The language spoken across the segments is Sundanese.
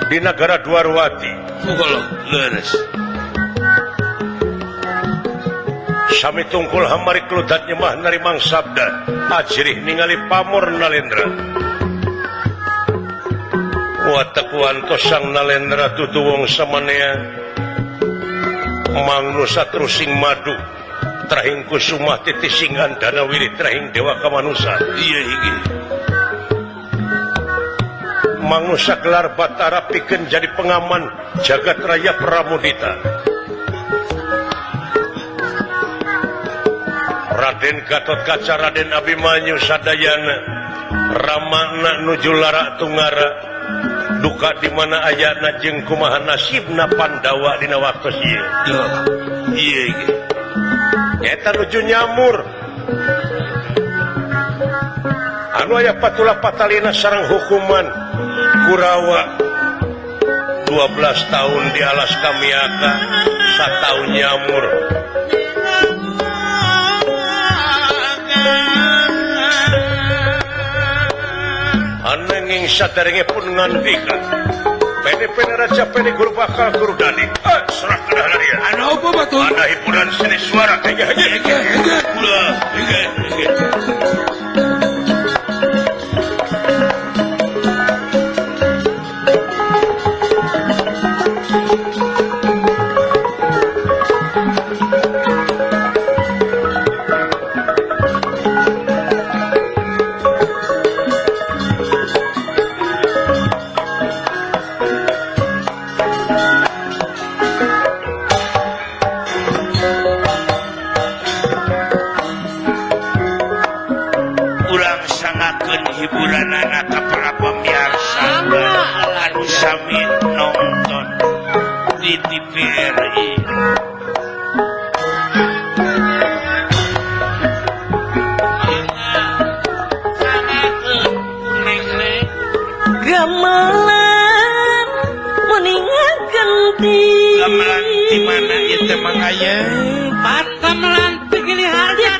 Di negara Dwarwati. Leres. Sami tungkul hamari kludat nyemah narimang sabda ajrih ningali pamor Nalendra. Watek wantos sang Nalendra dudu wong samanea mangnusa trusing madu trahing kusumah titising andana wirih trahing dewa kamanusa. Iya iki. Mangnusa gelar Batara pikeun jadi pengaman jagat raya Pramudita. Raden Gatotkaca Raden Abimanyu sadayana ramana nuju larak tunggara duka di mana ayana jeung kumaha nasibna Pandawa dina waktu ieu. Iya iki. Eta nuju nyamur. Anu aya patula patalina sareng hukuman Kurawa 12 tahun di alas Kamiaka, sataun nyamur. Ananging saderenge pun ngandika pene-pene raja pene guru bakal guru dani. Serah kedah dia. Ana apa batur? Ada hiburan seni suara. Hiburan anak para pemirsa anu sami nonton di TVRI. Gamelan meningakeun ti. Gamelan di mana ieu teh Mang Aya? Gamelan pigili harga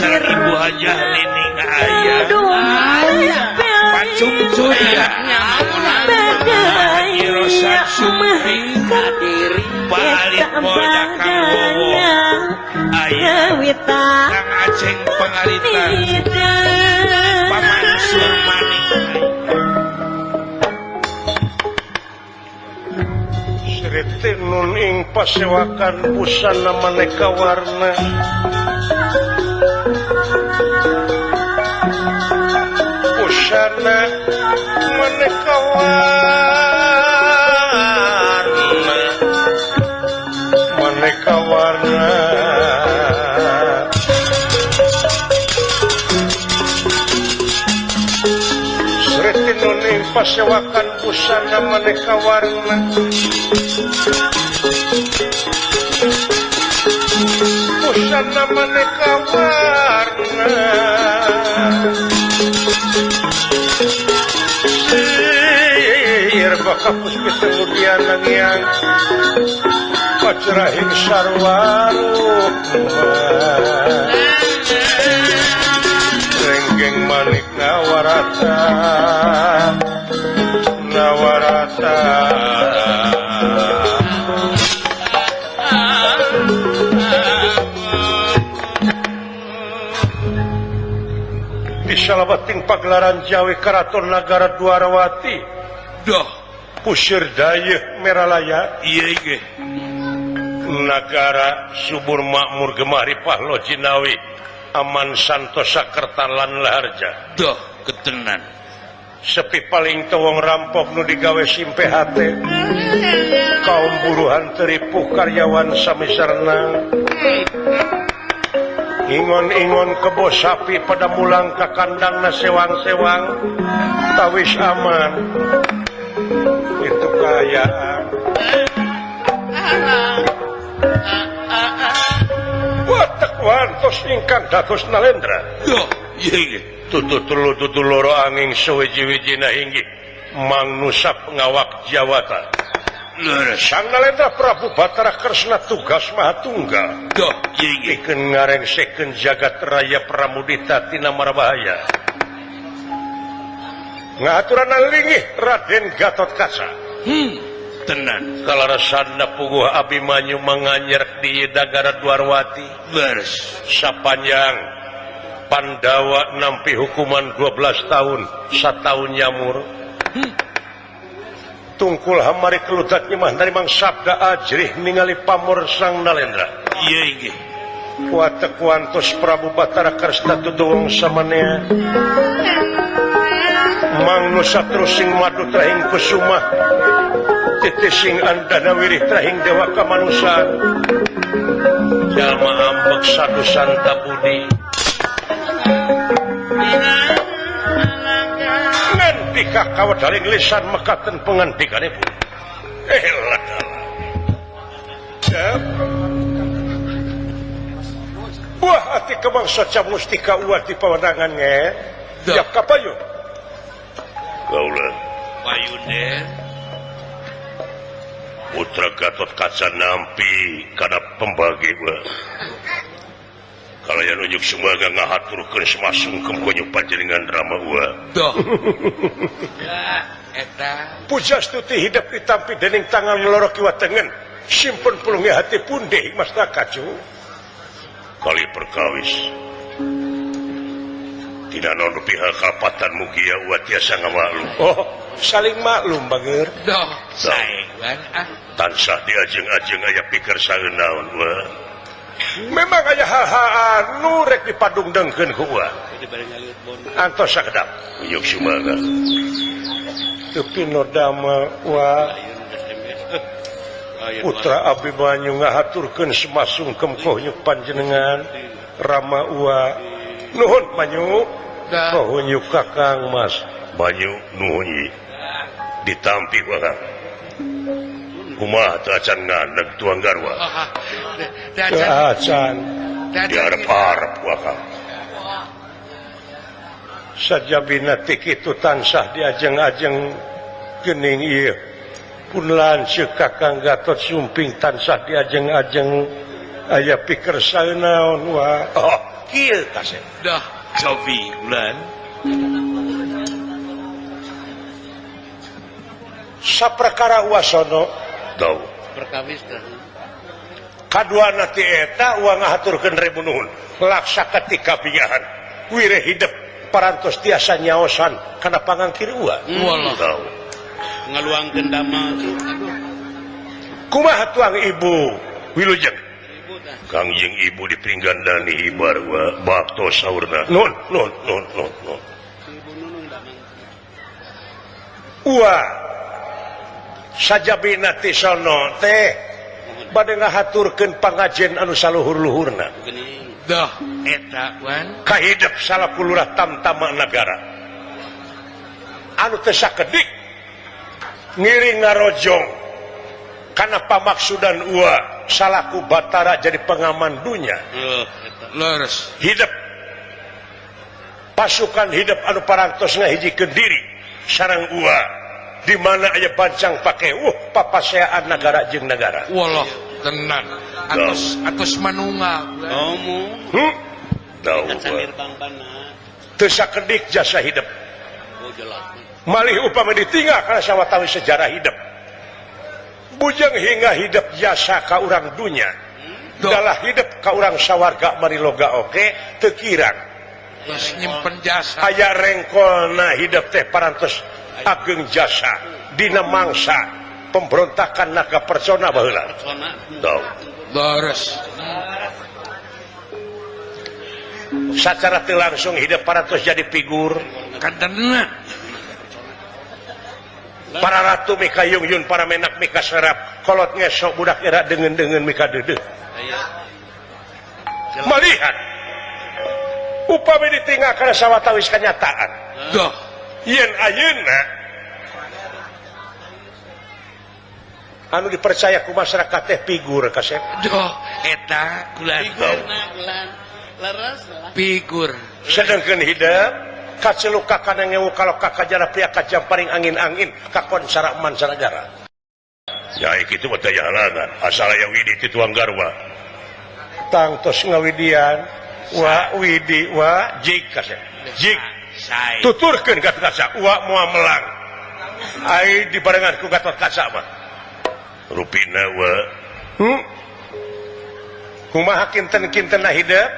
Ibu Hajah Nining aya Pacung Surya Haji Rosan Supri Pak Alit Polda Kang Wowo aya Kang Aceng Pangaritan Pak Mansur Manik. Sriti nun ing pasewakan busana maneka warna. Busana maneka warna, maneka warna. Sriti nun ing pasewakan busana maneka warna. Busana maneka warna. Sir baka puspita nudian nangiang pacerahin sarwarukma. Renggeng manik nawarata nawarata. Salabating pagelaran Jawi Keraton Nagara Dwarawati. Doh pusir dayeuh Meralaya. Iya iya. Nagara subur makmur gemah ripah lo jinawi aman santosa kertalan laharja. Doh ketenan. Sepi paling tewong rampok nu digawe simpe hate. Kaum buruhan teripuh karyawan sami sarna. Ingon-ingon kebo sapi pada mulang ke kandang na sewang-sewang tawis aman. Itu kayaan. Watek wantos ingkang dados Nalendra. Yo, iya iya. Tutu telu tutu loro angin suwiji-wijina inggih. Mang Nusap ngawak Jawata. Sang Nalendra Prabu Batara Kresna tugas maha tunggal. Pikeun ngarengsekeun jagat raya Pramudita tina marabahaya. Ngahaturana linggih Raden Gatotkaca. Tenan kalarasanna puguh Abimanyu manganyerek di Dagara Dwarwati. Leres sapanjang Pandawa nampi hukuman 12 tahun, satahun nyamur. Tungkul hamari keludat nyemah narimang sabda ajrih ningali pamor Sang Nalendra. Iya inggih. Kuatek kuantos Prabu Batara Kresna tuduwung samanea. Mang Nusa trusing madu trahing kusumah. Titising andana wirih trahing dewa kamanusan. Jalma ambek sadu santa budi. Ngendika kawedaring lisan mekaten pengandikanipun. Buah ati kemangsa Mustika uah di pawenangan nge. Ya kapayun. Kaula. Payun deh. Putra Gatotkaca nampi kana pembagi ulah. Kalayan unjuk sumbaga ngahaturkeun semasungkem konyu panjenengan Rama uwa. Doh. Eta. Pujastuti hidup ditampi dening tangan loro kiwa tengen. Simpen pulunge hati pundih Mas Kacu. Kali perkawis. Tidak naon pihak kalpatan mugia uwa tiasa ngamaklum. Oh, saling maklum bager. Doh, saewan ah. Tansah diajeng-ajeng aya pikir saeun naon uwa. Memang aya hal-hal anu rek dipadungdengkeun ku uwa. Antos sakedap. Uyuk sumaga. Teu pinodama uwa. Putra Abimanyu ngahaturkeun semasungkem kohyuk panjenengan Rama uwa. Nuhun Manyu. Kohyuk Kakang Mas. Manyu nuhun ieu. Ditampi wae. Kumaha teu acan nganeg tuang garwa. Teu acan. Diarep-arep wae. Sajabina ti kitu tansah diajeng-ajeng geuning ieu. Pun lanceuk Kakang Gatot Sumping tansah diajeng-ajeng aya piker saeunaon wa. Oh, kieu kasep. Dah, cobi bulan. Saprakara wasono dau. Perkawis tah. Kaduana ti eta uang ngahaturkeun rebu nuhun. Laksa ketika biahan wire hidep parantos tiasa nyaosan kana pangangkir uang. Walah. Dau. Ngaluangkeun damel. Aduh. Kumaha tuang ibu wilujeng? Kang jeung ibu di pringgandani hibar wa bakto saurna. Nun nun nun nun nun. Ua sajabina ti sono teh bade ngahaturkeun pangajen anu saluhur-luhurna. Dah eta wan kahidep salaku lurah tamtama nagara. Anu teu sakedik ngiring ngarojong kana pamaksudan ua salaku Batara jadi pengaman dunya. Leres hidup pasukan hidup anu parantos ngahijikeun diri sareng ua di mana aya bancang pake papaseaan nagara jeung nagara. Walah tenan atos atos manunggal omu. Teu sakedik jasa hidup. Malih upama ditinggal kana sawatawi sejarah hidup. Bujeng hingga hidup jasa ka urang dunya. Dalah hidup ka urang sawarga mariloga oge teu kirang. Geus nyimpen jasa. Aya rengkolna hidup teh parantos ageng jasa dina mangsa pemberontakan naga persona baheula. Leres. Sacara teu langsung hidup parantos jadi figur kantenan. Para ratu mika yung-yun, para menak mika serap, kolot ngesok budak era dengen-dengen mika dedeh. Melihat upami ditinggal kana sawatawis kenyataan. Duh, yen ayeuna anu dipercaya ku masyarakat teh figur kasep. Duh, eta kulan. Leres figur. Sedengkeun hidup Kaceluk ka kana ngewu kalau ka kajara pria kajamparing angin-angin kakon sarak mancanagara. Ya kitu mah teu halangan asal aya widi ti tuang garwa. Tangtos ngawidian wa widi wa jik kasep. Jik tuturkeun Gatot Kaca wa moal melang. Ai dibarengan ku Gatot Kaca mah. Rupina wa. Kumaha kinten-kintenna hidep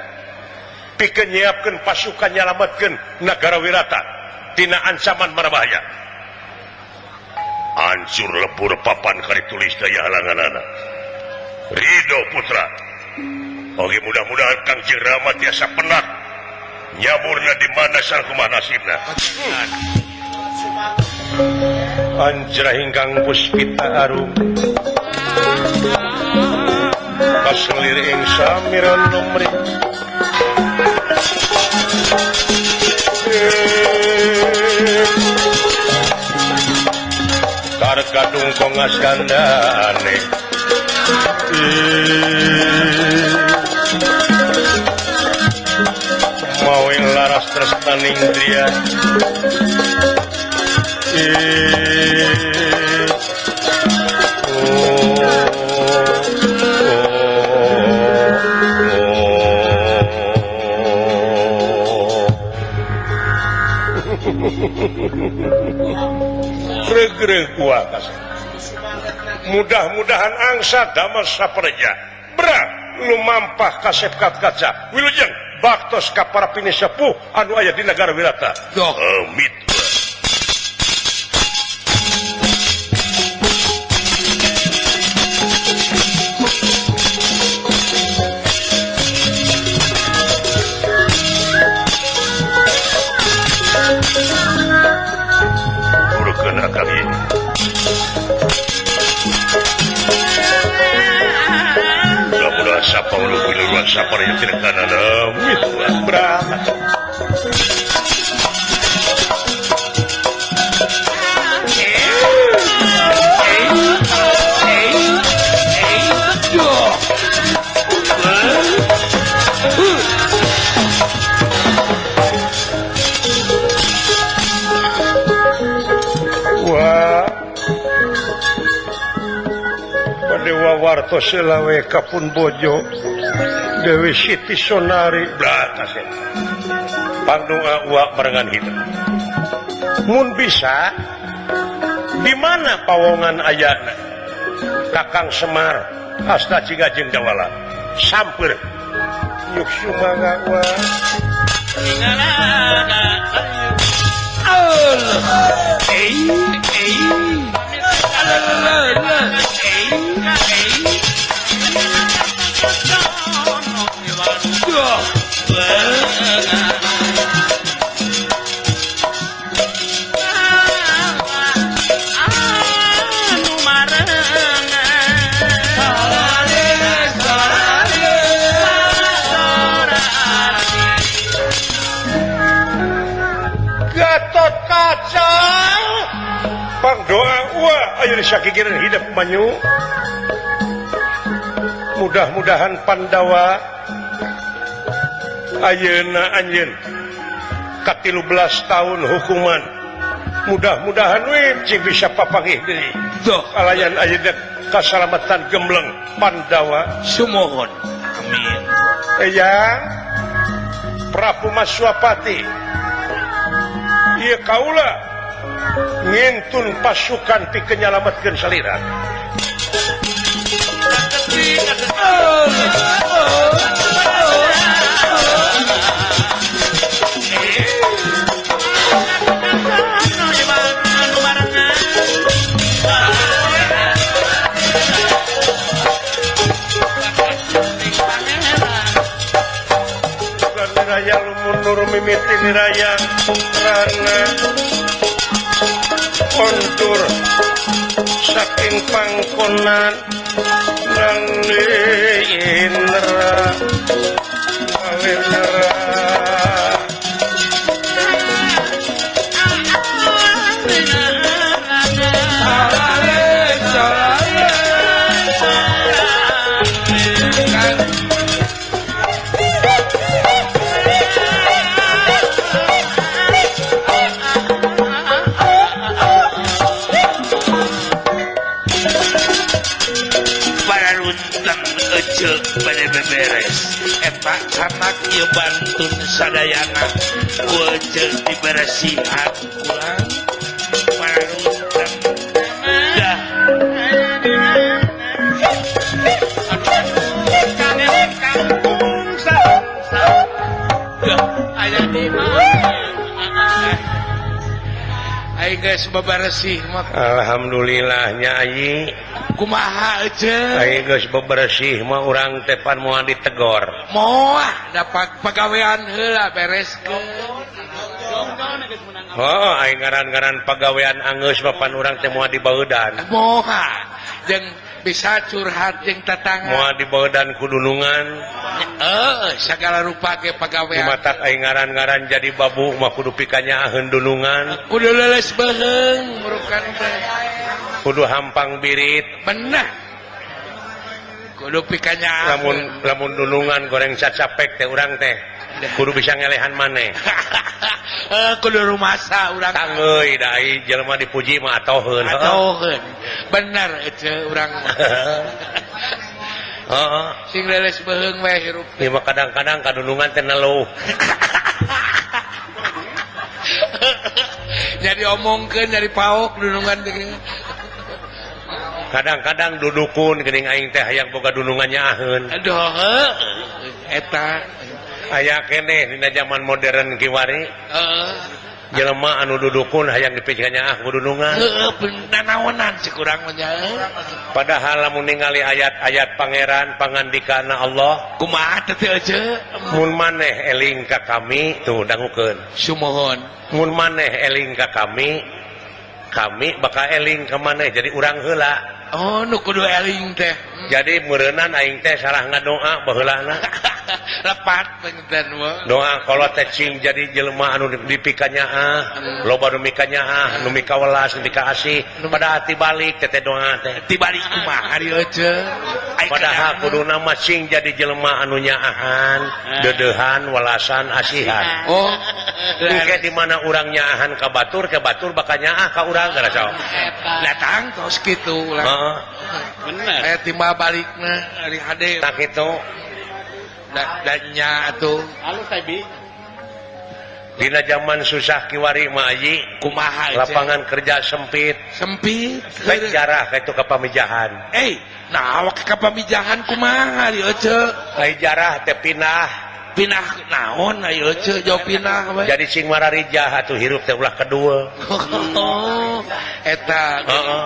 pikeun nyiapkeun pasukan nyalametkeun nagara Wirata tina ancaman marbahaya. Hancur lebur papan kali tulis daya halanganana. Ridho putra. Oke mudah-mudahan Kang Jeng Rama tiasa penak nyaburna di mana sareng kumaha nasibna. Anjra ingkang puspita arum kaselir ing samiran lumri tarkadung kongas kandhane mawi laras tresnaning driya mudah-mudahan angsa damel sapreja bra lumampah kasep kaca wilujeng baktos ka para pinisepuh anu aya di negara Wirata. Amit. Turunkeun akang ieu. Mudah-mudahan sapa ulu piluruan sapa yang tidak kanan. Amit. Bra. Dewa warto selawe kapun bojo Dewi Siti Sonari blatas pangdoa uak barengan hidup mun bisa di mana pawongan ayana Kakang Semar asta ciga jeung Dawala samper yuk sumangga wa Gatot Kaca pangdoa uwa ayo disakikiran hidup manyu. Mudah-mudahan Pandawa ayeuna anjeun ka-13 tahun hukuman. Mudah-mudahan we cing bisa papanggih deui. Kalayan ayeuna kasalamatan gembleng Pandawa. Sumuhun. Amin. Eyang Prabu Maswapati ieu kaula ngintun pasukan pikeun nyalametkeun salira. Raya lumunur mimiti niraya rana kontur saking pangkonan nalindra nalindra Ece bade beberes eta canak ieu bantun sadayana ku Ece diberesihan kurang pararunten dah. Aing geus beberesih mah. Alhamdulillah nya ayi. Kumaha ece? Aing geus beberesih mah urang teh pan moal ditegor. Moal dapat pagawean heula bereskeun. Heuh, aing ngaran-ngaran pagawean anggeus mah pan urang teh moal dibeudan. Moal jeung bisa curhat jeung tetangga. Moal dibeudan ku dunungan. Heeh, sagala rupa ge pagawean. Kumatak aing ngaran-ngaran jadi babu mah kudu pikanyaaheun dunungan. Kudu leuleus beuheung murukan teh. Kudu hampang birit. Bener. Kudu pikanyaaheun. Lamun lamun dunungan goreng cacapek teh urang teh. Kudu bisa ngelehan maneh. Kudu rumasa urang. Tangeuy da ai jelema dipuji mah atoheun. Atoheun. Bener ece urang mah. Heeh. Sing leuleus beuheung we hirup. Ieu mah kadang-kadang kadunungan teh neluh. Jadi omongkeun jadi paok dunungan teh. Kadang-kadang dudukun geuning aing teh hayang boga dunungan nyaaheun. Aduh heuh. Eta aya keneh dina zaman modern kiwari. Heeh. Jelema anu dudukun hayang dipikeun nyaah ku dunungan. Heeh, nanaonan cek urang mah nya. Padahal lamun ningali ayat-ayat pangeran pangandikana Allah, kumaha teh ece? Mun maneh eling ka kami tuh dangukeun. Sumuhun. Mun maneh eling ka kami, kami bakal eling ka maneh jadi urang heula. Oh, nu kudu eling teh. Jadi meureunnan aing teh salah ngadoa baheulana. Lepat panginten mah. Doa kalau teh cing jadi jelema anu dipikanyaah, loba nu mikanyaah, nu mikawelas, nu mikaasih, pada hati balik teh doa teh. Tibalik kumaha ari ece? Padahal kuduna mah cing jadi jelema anu nyaahan, deudeuhan, welasan, asihan. Oh, engke di mana urang nyaahan ka batur, ka batur bakal nyaah ka urang gara sok. Datang tos kitu lah. Heeh. Bener. Aya timbal balikna ari hade. Tah kitu. Danya atuh. Alus abi. Dina zaman susah kiwari mah ayi, kumaha lapangan kerja sempit. Sempit. Baik jarah ka itu ka pamijahan. Nah awak ka pamijahan kumaha ari ece? Ai jarah teh pindah. Pindah naon ai ece jauh pindah we. Jadi sing mararijah atuh hirup teh ulah kedua. Oh, eta. Heeh.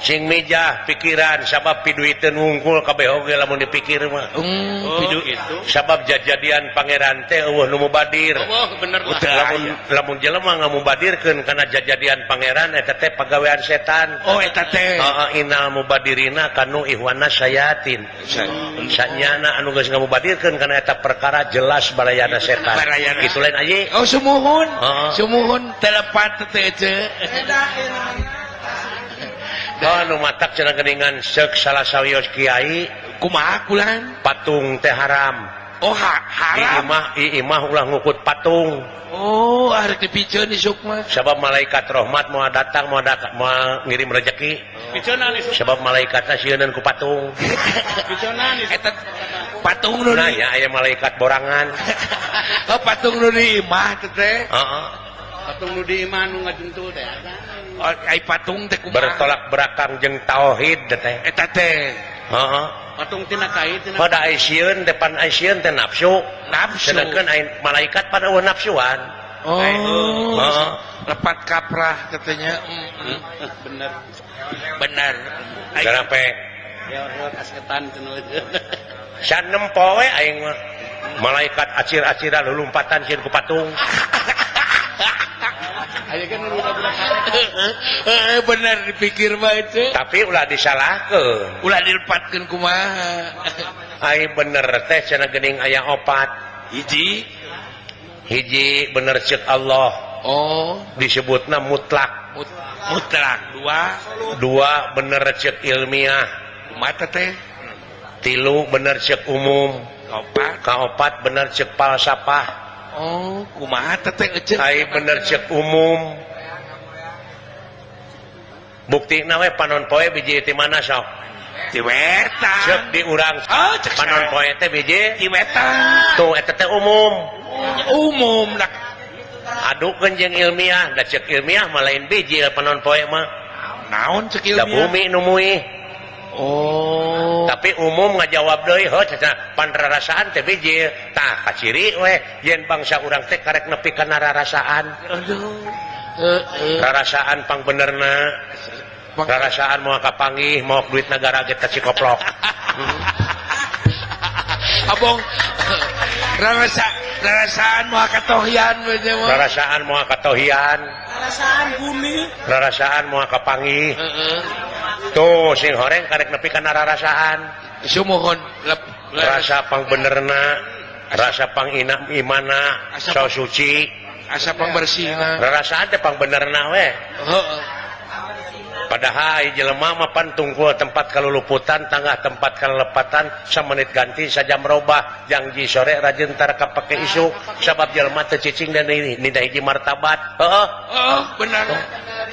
Sing mijah pikiran sabab piduiteun wungkul kabeh oge lamun dipikir mah. Pidu itu. Sabab jajadian pangeran teh eueuh nu mubadir. Oh, bener lah. Lamun lamun jelema ngamubadirkeun kana jajadian pangeran eta teh pagawean setan. Oh, eta teh. Heeh, innal mubadirina kanu ihwana sayatin. Sanyana anu geus ngamubadirkeun kana eta perkara jelas balayana setan. Kitu lain aye. Oh, sumuhun. Sumuhun telepat teh ece. Oh, nu matak cenah geuningan seuk salah sawios kiai kumaha kulan patung teh haram. Oh, haram. Imah ulah ngukut patung. Oh, arek dipiceun isuk mah. Sabab malaikat rahmat moal datang moal ngirim rejeki. Piceunan isuk. Sabab malaikatna sieuneun ku patung. Piceunan isuk. Eta patung nu nah, ya aya malaikat borangan. Oh, patung nu di imah teh. Heeh. Patung nu di imah nu ngajentul teh. Oh, ai patung teh kumaha? Bertolak belakang jeung tauhid teh. Eta teh. Heeh. Patung tina kai tina. Pada ai sieun teh pan ai sieun teh nafsu. Nafsu. Sedangkan ai malaikat pada eueuh nafsuan. Oh. Heeh. Lepat kaprah katanya. Bener. Bener. Kenapa? Ya orang kasetan cenah. Sanempo we aing mah. Malaikat acir-aciran lulumpatan sieun ku patung. Bener dipikir mah itu. Tapi ulah disalahkeun. Ulah dilepatkeun kumaha. Ai bener teh cenah geuning aya opat. Hiji. Hiji bener ceuk Allah. Oh, disebutna mutlak. Mutlak. Dua. Dua bener ceuk ilmiah. Kumaha teh? Tilu bener ceuk umum. Kaopat. Kaopat bener ceuk falsafah. Oh, kumaha teh ece? Ai bener ceuk umum. Buktina we panon poe biji ti mana sok? Ti wetan. Cek di urang. Oh, cek panon poe teh biji ti wetan. Tuh eta teh umum. Umum dak adukeun jeung ilmiah, da cek ilmiah mah lain biji panon poe mah. Naon cek ilmiah? Da bumi nu muih. Oh. Tapi umum ngajawab deui heuh cenah pan rarasaan teh biji. Tah kaciri we yen bangsa urang teh karek nepi kana rarasaan. Aduh. Heeh. Rarasaan pang benerna. Rarasaan moal kapanggih, maok duit nagara ge teh cikoplok. Abong rarasaan moal katohian we teh mah. Rarasaan moal katohian. Rarasaan bumi. Rarasaan moal kapanggih. Heeh. Tuh sing horeng karek nepi kana rarasaan. Sumuhun rasa pang benerna, rasa pang ina imana, so suci, asa pang bersihna. Rarasaan teh pang benerna we. Heeh. Padahal jelema mah pan tungkul tempat kaluluputan, tangah tempat kalelepatan, samenit ganti sajam robah, jangji sore rajin tar kapake isuk, sabab jelema teu cicing dan nida hiji martabat. Heeh. Oh, benar.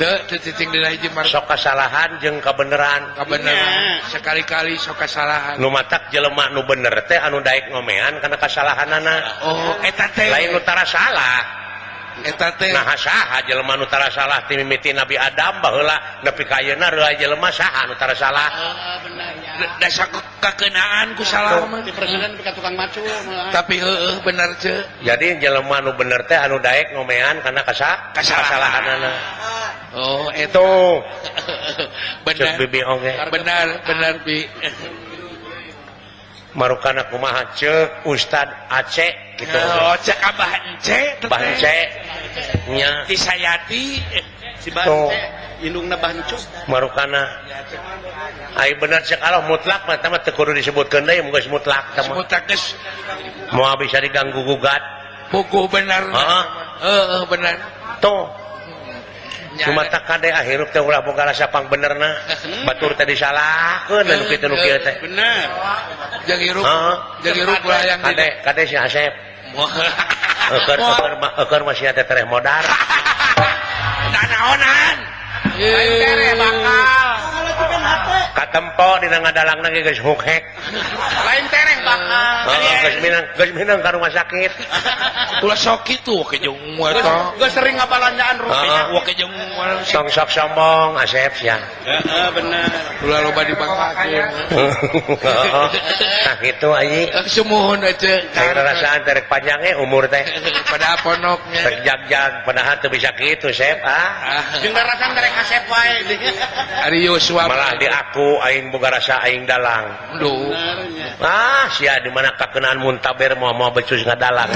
Teu teu cicing dina hiji martabat. Sok kasalahan jeung kabeneran. Kabeneran. Sekali-kali sok kasalahan. Nu matak jelema nu bener teh anu daek ngomean kana kasalahanana. Oh, eta teh lain nu tara salah. Eta teh nah saha jelema nu tara salah ti mimiti Nabi Adam baheula nepi ka ayeuna reulah jelema saha nu tara salah. Heeh, bener nya. Dasa kakeunaan ku salah mah ti presiden nepi ka tukang macul. Tapi heueuh bener ce. Jadi jelema nu bener teh anu daek ngomean kana kasalahanana. Oh, eta bener. Cek bibi oge. Bener, bener bi. Marukana kumaha ceuk Ustad Aceh gitu. Oh, cek Abah Ence teh. Abah Ence. Nya. Ti Sayati si Bance indungna Bancuk. Marukana. Ai bener cek Allah mutlak mah teh mah teu kudu disebutkeun deui mun geus mutlak teh mah. Mutlak geus moal bisa diganggu gugat. Buku bener. Heeh. Heeh, bener. Tuh. Cuma tak kade hirup teh ulah boga rasa pang benerna. Batur teh disalahkeun anu kitu nu kieu teh. Bener. Jeung hirup. Jeung hirup ulah yang kade kade si Asep. Eukeun eukeun masih teh tereh modar. Nanaonan. Lain tereh bakal. Katempo dina ngadalangna ge geus hukhek. Lain tereh bakal. Heeh, geus minang ka rumah sakit. Ulah sok kitu ke jeung eta. Geus sering ngabalanjaan rupiah. Wah ke jeung tong sok sombong Asep sia. Heeh, bener. Ulah loba dibanggakeun. Nah kitu ayi. Sumuhun aja. Aing rarasaan teh rek panjang ge umur teh. Padahal ponoknya. Rek jag-jag padahal teu bisa kitu Sep ah. Jeung rarasaan rek Asep wae. Ari Yosua malah di aku aing boga rasa aing dalang. Duh. Ah sia di mana kakenaan muntaber moal-moal becus ngadalang.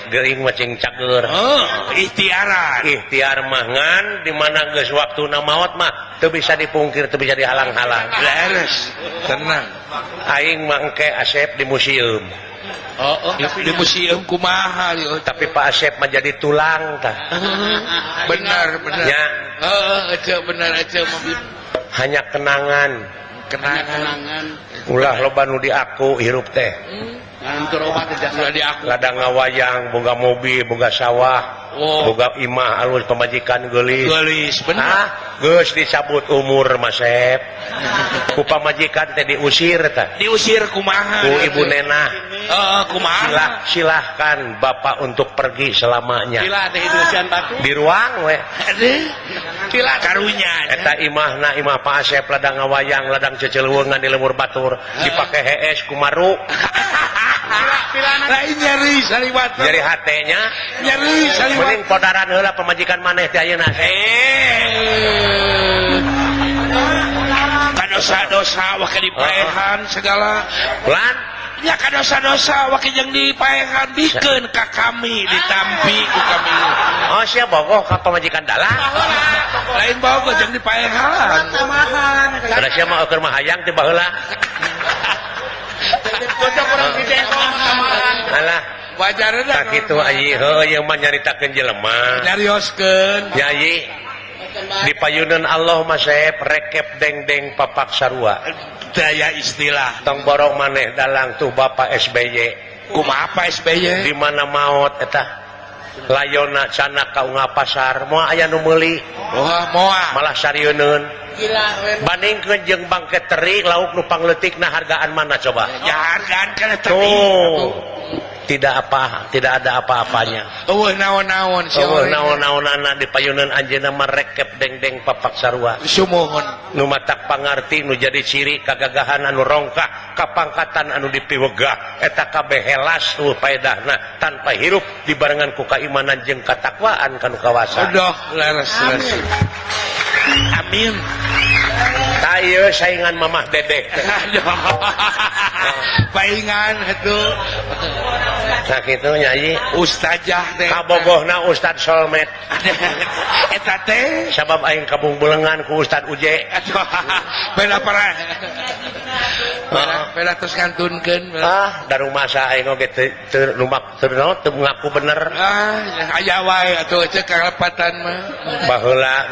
Gering macing cager. Oh, ikhtiaran. Ikhtiar mah ngan di mana geus waktuna maot mah teu bisa dipungkir, teu bisa dihalang-halang. Leres, tenang. Aing mah engke Asep di museum. Oh, oh, di museum kumaha ieu? Tapi Pak Asep mah jadi tulang tah. Benar, benar. Ya. Heeh, ece benar ece mah. Hanya kenangan. Kenangan. Ulah loba nu diaku hirup teh. Ladang ngawayang, boga mobil, boga sawah, oh. Boga imah alus pamajikan geulis. Geulis bener. Ah, geus dicabut umur Mas Sep. Ku pamajikan teh diusir tah. Diusir kumaha? Ku ibu nenah. Heeh, kumaha? Silahkan bapak untuk pergi selamanya. Sila teh diusian batu. Di ruang we. Sila karunya. Eta imahna imah Pak Asep ladang ngawayang, ladang ceceleungan di lemur batur, dipake hees kumaru. Lain nyeri saliwat. Nyeri hatenya. Nyeri saliwat. Mending podaran heula pamajikan maneh teh ayeuna. Kadosa-dosa wah dipaehan segala. Lan nya kadosa-dosa wah jeung dipaehan bikeun ka kami ditampi ku kami. Oh sia bogoh ka pamajikan dalang. Lain bogoh jeung dipaehan. Kada sia mah eukeun mah hayang teh baheula. Alah, wajarna sakitu ayi heuh ieu mah nyaritakeun jelema. Nyarioskeun. Nya ayi di payunan Allah mah Sep rekep deng-deng papak sarua. Daya istilah. Tong borong maneh dalang tuh Bapak SBY. Kumaha Pak SBY? Di mana maot eta? Layona canak ka unggal pasar moal aya nu meuli. Wah, moal. Malah sarieun. Gila we. Bandingkeun jeung bangke teri lauk nu pangletikna hargaan mana coba? Ya hargaan kana teri. Tuh. Tidak apa, tidak ada apa-apanya. Eueuh naon-naon si Eueuh naon-naonana dipayuneun anjeunna mah rekep dengdeng papak sarua. Sumuhun. Nu matak pangarti nu jadi ciri kagagahan anu rongkah, kapangkatan anu dipiwegah, eta kabeh helas eueuh paedahna tanpa hirup dibarengan ku kaimanan jeung katakwaan kanu kawasa. Aduh, leres leres. Amin. Tah ieu saingan Mamah Dedeh. Paingan atuh. Sakitu nya ieu ustazah teh. Kabogohna Ustad Solmet. Eta teh sabab aing kabungbulengan ku Ustad Uje. Beda parah. Beda terus ngantunkeun. Ah, darumasa aing oge teu lumak teu naon teu ngaku bener. Ah, aya wae atuh cek kalepatan mah. Baheula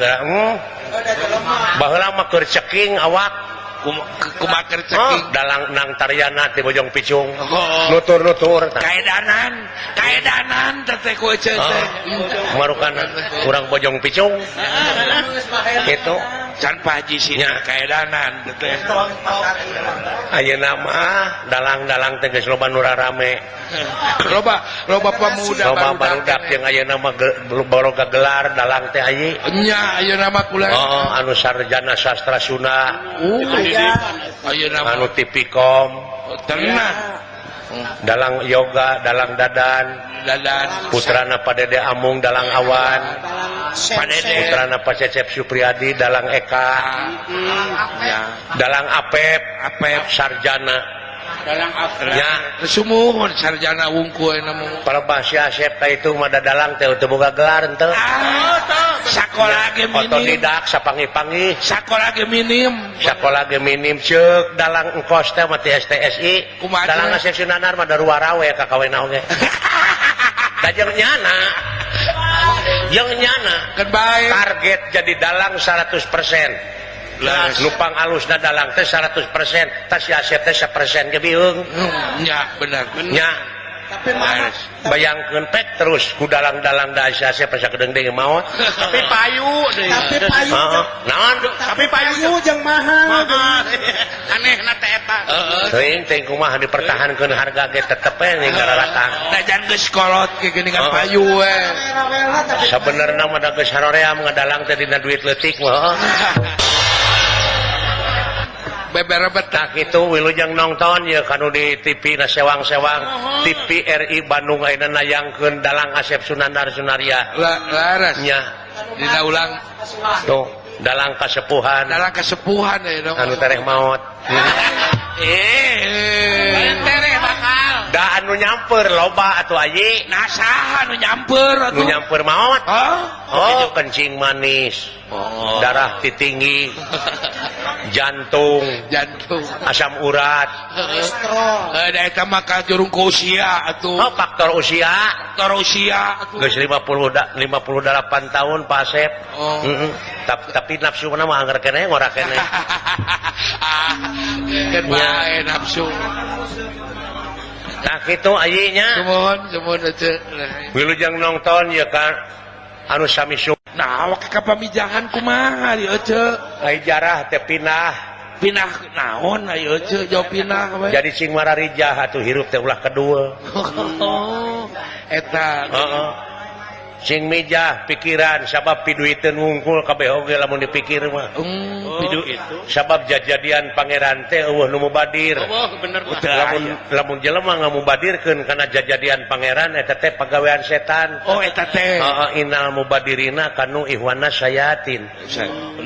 baheula mah keur ceking awak. Kumaha keur ceking? Oh, dalang nang tariana ti Bojong Picung. Nutur-nutur kaedanan, kaedanan teh ku ece teh. Marukan urang Bojong Picung. Kitu can Pak Haji sina kaedanan teh. Ayeuna mah dalang-dalang teh geus loba nu rarame. Loba loba pemuda loba barudak jeung ayeuna mah baroga gelar dalang teh ayi. Nya ayeuna mah kula. Oh, anu sarjana sastra Sunda. Ayeuna anu Tipikom. Tenang. Dalang yoga, dalang dadan, dadan putrana Pak Dede Amung dalang awan, putrana Pak Cecep Supriyadi dalang Eka, dalang Apep, Apep sarjana. Dalang Apep. Ya, sumuhun sarjana wungkul ayeuna mah. Palebah si Asep ka itu mah dalang teh teu boga gelar henteu. Sakola ge minim. Otodidak sapangi-pangi. Sakola ge minim. Sakola ge minim ceuk dalang engkos teh mah ti STSI. Dalang Asep Sunanar mah daruara we ka kawena oge. Da jeung nyana. Jeung nyana keun bae. Target jadi dalang 100%. Nupang alusna dalang teh 100%, tas si Asep teh 1% ge biung. Nya bener. Nya. Tapi mah bayangkeun pek terus ku dalang-dalang da si Asep asa kedeung deui maot. Tapi payu deui. Tapi payu. Naon? Tapi payu jeung mahal. Anehna teh eta. Teuing teh kumaha dipertahankeun harga ge tetep we ning gararatang. Da jan geus kolot ge geuningan payu we. Sabenerna mah da geus haroream ngadalang teh dina duit leutik mah. Beberebet tak itu wilujeng nonton ya kanu di TV na sewang-sewang TV RI Bandung ayeuna nayangkeun dalang Asep Sunandar Sunaria. Laras nya dina ulang tuh dalang kasepuhan, dalang kasepuhan ayeuna anu tereh maot. Tereh bakal da anu nyamper loba atuh ayi. Nah saha anu nyamper atuh? Nu nyamper maot. Oh, kencing manis. Oh. Darah tinggi, jantung, jantung, asam urat, kolesterol. Da eta mah kajurung ku usia atuh. Oh, faktor usia, faktor usia atuh. Geus 58 tahun Pak Asep. Oh. Tapi nafsuna mah angger keneh ngora keneh. Keun bae nafsu. Nah kitu ayi nya. Sumuhun, sumuhun ece. Wilujeng nonton ya kan anu sami. Nah, awak ka pamijahan kumaha ieu ece? Ai jarah teh pindah. Pindah naon ai ece jauh pindah we. Jadi sing mararijah atuh hirup teh ulah kedua. Oh, eta. Heeh. Sing mijah pikiran sabab piduiteun wungkul kabeh oge lamun dipikir mah. Piduit. Sabab jajadian pangeran teh eueuh nu mubadir. Oh, bener. Lamun lamun jelema ngamubadirkeun kana jajadian pangeran eta teh pagawean setan. Oh, eta teh. Heeh, innal mubadirina kanu ihwana sayatin.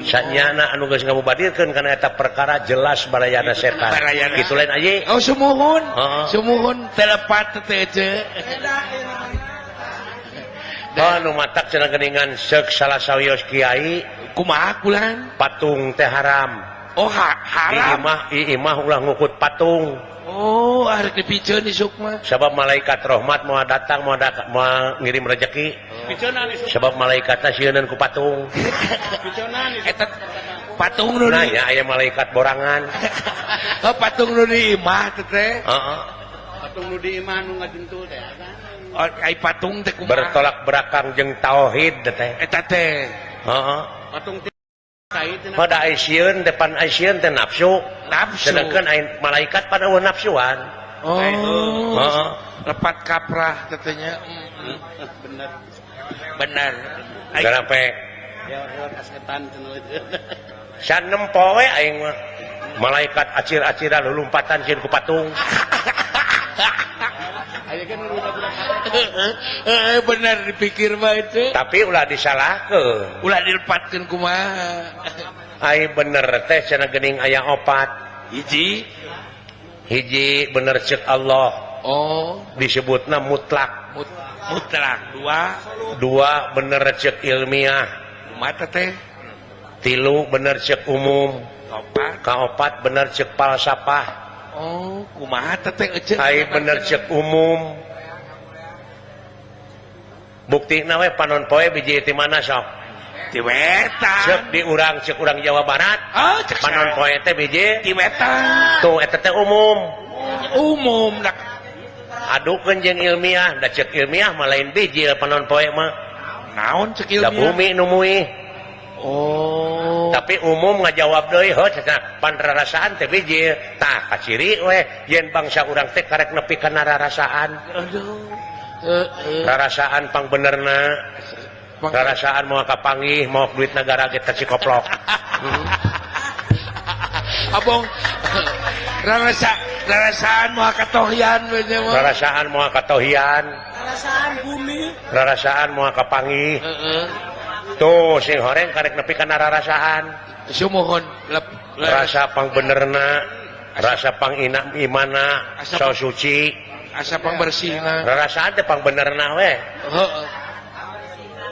Sanyana anu geus ngamubadirkeun kana eta perkara jelas barayana setan. Kitu lain aye. Oh, sumuhun. Sumuhun telepat teh ece. Oh, nu matak cenah geuningan seuk salah sawios kiai kumaha kulan patung teh haram. Oh, haram. Di imah ulah ngukut patung. Oh, arek dipiceun isuk mah. Sabab malaikat rahmat moal datang moal ngirim rejeki. Sabab malaikatna sieuneun ku patung. Eta patung nu nah, ya aya malaikat borangan. Oh, patung nu di imah teh. Heeh. Patung nu di imah nu ngajentul teh. Oh, ai patung teh kumaha? Bertolak belakang jeung tauhid teh. Eta teh. Heeh. Patung teh pada aisieun depan aisieun teh nafsu. Nafsu. Sedangkan ain malaikat pada eueuh nafsuan. Oh. Heeh. Lepat kaprah katanya. Bener. Bener. Sampai ya kasetan cenah. Sanempo we aing mah. Malaikat acir-aciran lulumpatan sieun ku patung. Bener dipikir mah itu. Tapi ulah disalahkeun. Ulah dilepatkeun kumaha. Ai bener teh cenah geuning aya opat. Hiji. Hiji bener ceuk Allah. Oh, disebutna mutlak. Mutlak. Dua. Dua bener ceuk ilmiah. Mata teh. Tilu bener ceuk umum. Opat. Kaopat bener ceuk falsafah. Oh, kumaha teh eceuk. Ai bener ceuk umum. Buktina we panon poe biji ti mana sok? Ti wetan. Ceuk di urang ceuk urang Jawa Barat. Oh, cek panon poe teh biji ti wetan. Tuh eta teh umum. Umum dak adukeun jeung ilmiah, da ceuk ilmiah mah lain biji panon poe mah. Naon ceuk ilmiah? Da bumi nu muih. Oh. Tapi umum ngajawab deui heuh cenah pan rarasaan teh biji. Tah kaciri we yen bangsa urang teh karek nepi kana rarasaan. Aduh. Rarasaan pang benerna. Rarasaan moal kapanggih maok duit nagara ge teh cikoplok. Abong rarasaan moal katohian we nya mah. Rarasaan moal katohian. Rarasaan bumi. Rarasaan moal kapanggih. Heeh. Tuh sing horeng karek nepi kana rarasaan. Sumuhun rasa pang benerna, rasa pang ina imana, so suci, asa pang bersihna. Rarasaan teh pang benerna we. Heeh.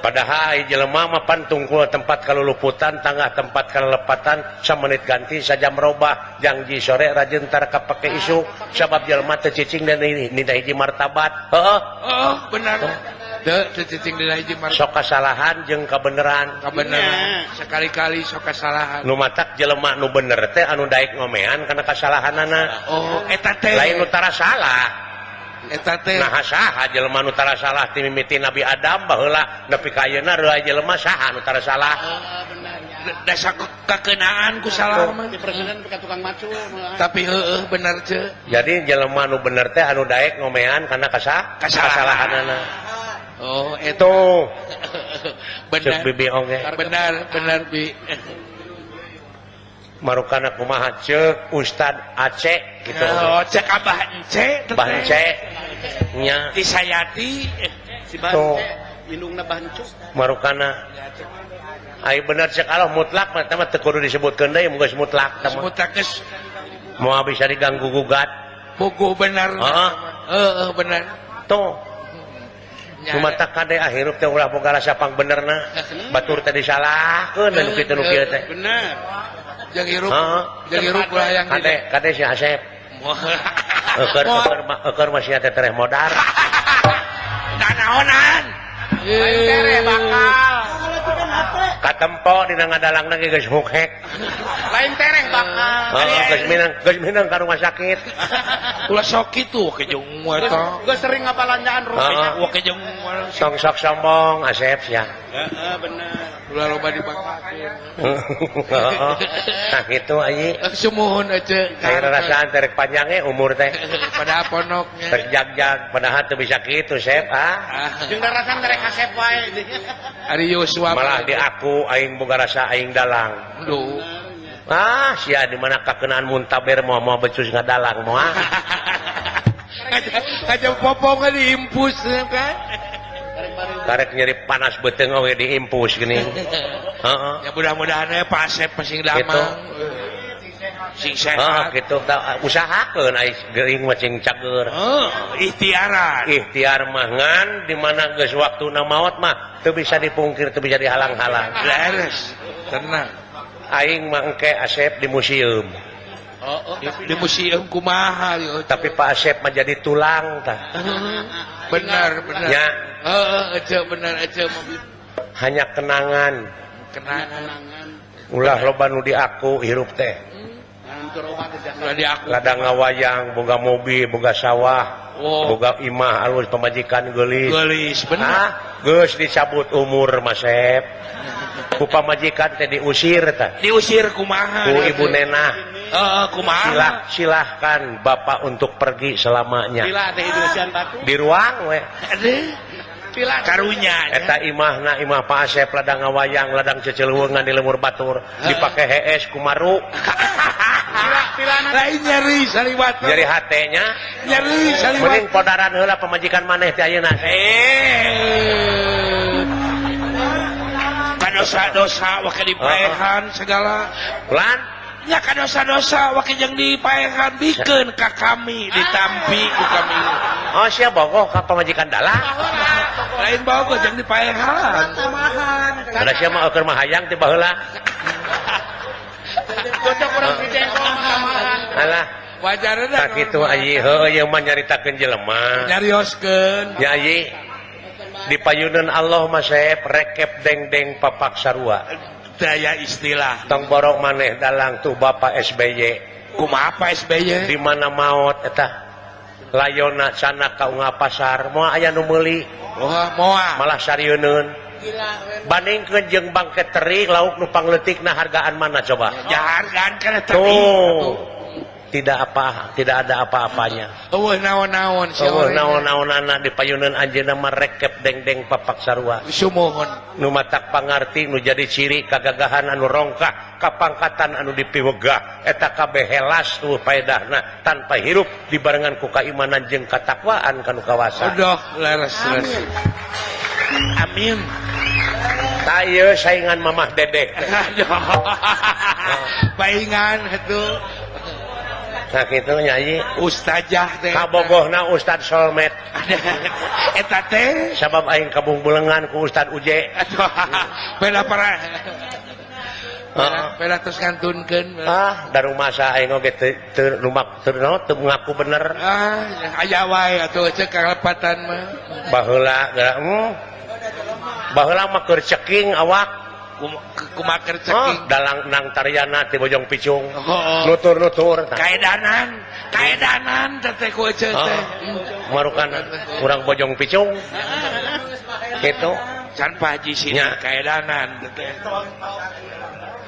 Padahal jelema mah pan tungkul tempat kaluluputan, tangah tempat kalelepatan, samenit ganti sajam robah, jangji sore rajin tar kapake isuk, sabab jelema teu cicing dan nina hiji martabat. Heeh. Heeh, bener. Teu cicing dina hiji martabat. Sok kasalahan jeung kabeneran. Kabeneran. Sekali-kali sok kasalahan. Nu matak jelema nu bener teh anu daek ngomean kana kasalahanana. Oh, eta teh. Lain nu tara salah. Eta teh. Nah saha jelema nu tara salah ti mimiti Nabi Adam baheula nepi ka ayeuna reulah jelema saha nu tara salah. Dasa kakeunaan ku salah mah. Di presiden ka tukang macul. Tapi heueuh bener ce. Jadi jelema nu bener teh anu daek ngomean kana kasalahanana. Oh, eta bener. Ceuk bibi oge. Bener, bener bi. Marukana kumaha ceuk Ustad Aceh gitu. Oh, cek Abah Ence teh. Abah Ence. Nya. Tisayati si Bance, indungna Bancuk. Marukana. Ai bener cek Allah mutlak mah teh mah teu kudu disebutkeun deui mun geus mutlak teh mah. Mutlak geus moal bisa diganggu gugat. Puguh bener. Heeh. Heeh, bener. Tuh. Cuma tak kade hirup teh ulah boga rasa pang benerna. Batur teh disalahkeun nu kitu nu kieu teh. Bener. Jeung hirup, jeung hirup ulah yang kade kade si Asep. Eueur masih teh tereh modar. Nanaonan. Lain tereh bakal. Katempo dina ngadalangna ge geus hukhek. Lain tereh bakal. Heeh, geus minang ka rumah sakit. Ulah sok kitu ke jeung eta. Geus sering ngabalanjaan rumah. Wah ke jeung tong sok sombong Asep sia. Heeh, bener. Ulah loba dipakakeun. Nah kitu ayi. Sumuhun aja. Aya rarasaan terek panjang ge umur teh. Padahal ponoknya. Terjag-jag padahal teu bisa kitu Sep ah. Jeung rarasaan terek Asep wae. Ari Yosua malah di aku aing boga rasa aing dalang. Duh. Ah, sia di mana kakenaan muntaber moal becus ngadalang moal. Kaca popong diimpus kan. Karek nyeri panas beuteung oge diimpus geuning. Heeh. Ya mudah-mudahan we Pak Asep sing damang. Sing sehat. Heeh, kitu usahakeun ai geuing mah sing cager. Heeh, ikhtiaran. Ikhtiar mah ngan di mana geus waktuna maot mah teu bisa dipungkir, teu bisa dihalang-halang. Leres, tenang. Aing mah engke Asep di museum. Oh, di museum kumaha ieu. Tapi Pak Asep mah jadi tulang tah. Benar, benar. Ya. Heeh, ece benar ece Hanya kenangan. Kenangan. Ulah loba nu di aku hirup teh. Ladang ngawayang boga mobil boga sawah boga imah alus pamajikan geulis. Geulis bener. Geus dicabut umur Masep. Ku pamajikan teh diusir tah. Diusir kumaha? Ku ibu nenah. Heeh, kumaha? Silahkan bapak untuk pergi selamanya. Di ruang we. Karunya eta imahna imah Pak Asep ladang ngawayang ladang ceceleungan di lemur batur dipake hees kumaru. Lain nyeri saliwat. Nyeri hatenya. Nyeri saliwat. Mending podaran heula pamajikan maneh teh ayeuna. Kadosa-dosa wake dipaehan segala. Lan nya kadosa-dosa wake jeung dipaehan bikeun ka kami ditampi ku kami. Oh sia bogoh ka pamajikan dalang. Lain bogoh jeung dipaehan. Da sia mah keur mah hayang teh baheula. Cocok urang si jengkol tamahan. Alah, wajarna tak kitu ayi heuh ieu mah nyaritakeun jelema. Nyarioskeun. Nya ayi di payuneun Allah mah Sep rekep deng-deng papak sarua. Daya istilah. Tong borok maneh dalang tuh Bapak SBY. Kumaha Pak SBY? Di mana maot eta? Layona sana ka unggal pasar moal aya nu meuli. Oh, moal. Malah sarieun. Bandingkeun jeung bangke teri lauk nu pangleutikna hargaan mana coba? Ya hargaan kana teri. Tuh. Tidak apa, tidak ada apa-apanya. Eueuh naon-naon sia. Eueuh naon-naonana di payuneun anjeunna mah rekep deng-deng papak sarua. Sumuhun. Nu matak pangarti nu jadi ciri kagagahan anu rongkah, kapangkatan anu dipiwegah, eta kabeh helas tuh paedahna tanpa hirup dibarengan ku kaimanan jeung katakwaan kanu kawasa. Aduh, leres leres. Amin. Tah ieu saingan Mamah Dedeh. Paingan atuh. Nah kitu nyanyi ustazah teh kabogohna Ustad Solmet eta teh sabab aing kabungbulengan ku Ustad Uje bela para bela terus ngantunkeun ah darumasa aing oge teu lumak teu teu ngaku bener ah aya wae atuh ceuk kalepatan mah baheula baheula mah keur ceking awak kumaker ceking dalang nang tariana ti Bojong Picung nutur-nutur kaedanan kaedanan teh ku eceu teh marukan urang Bojong Picung kitu can Pak Haji sini kaedanan teh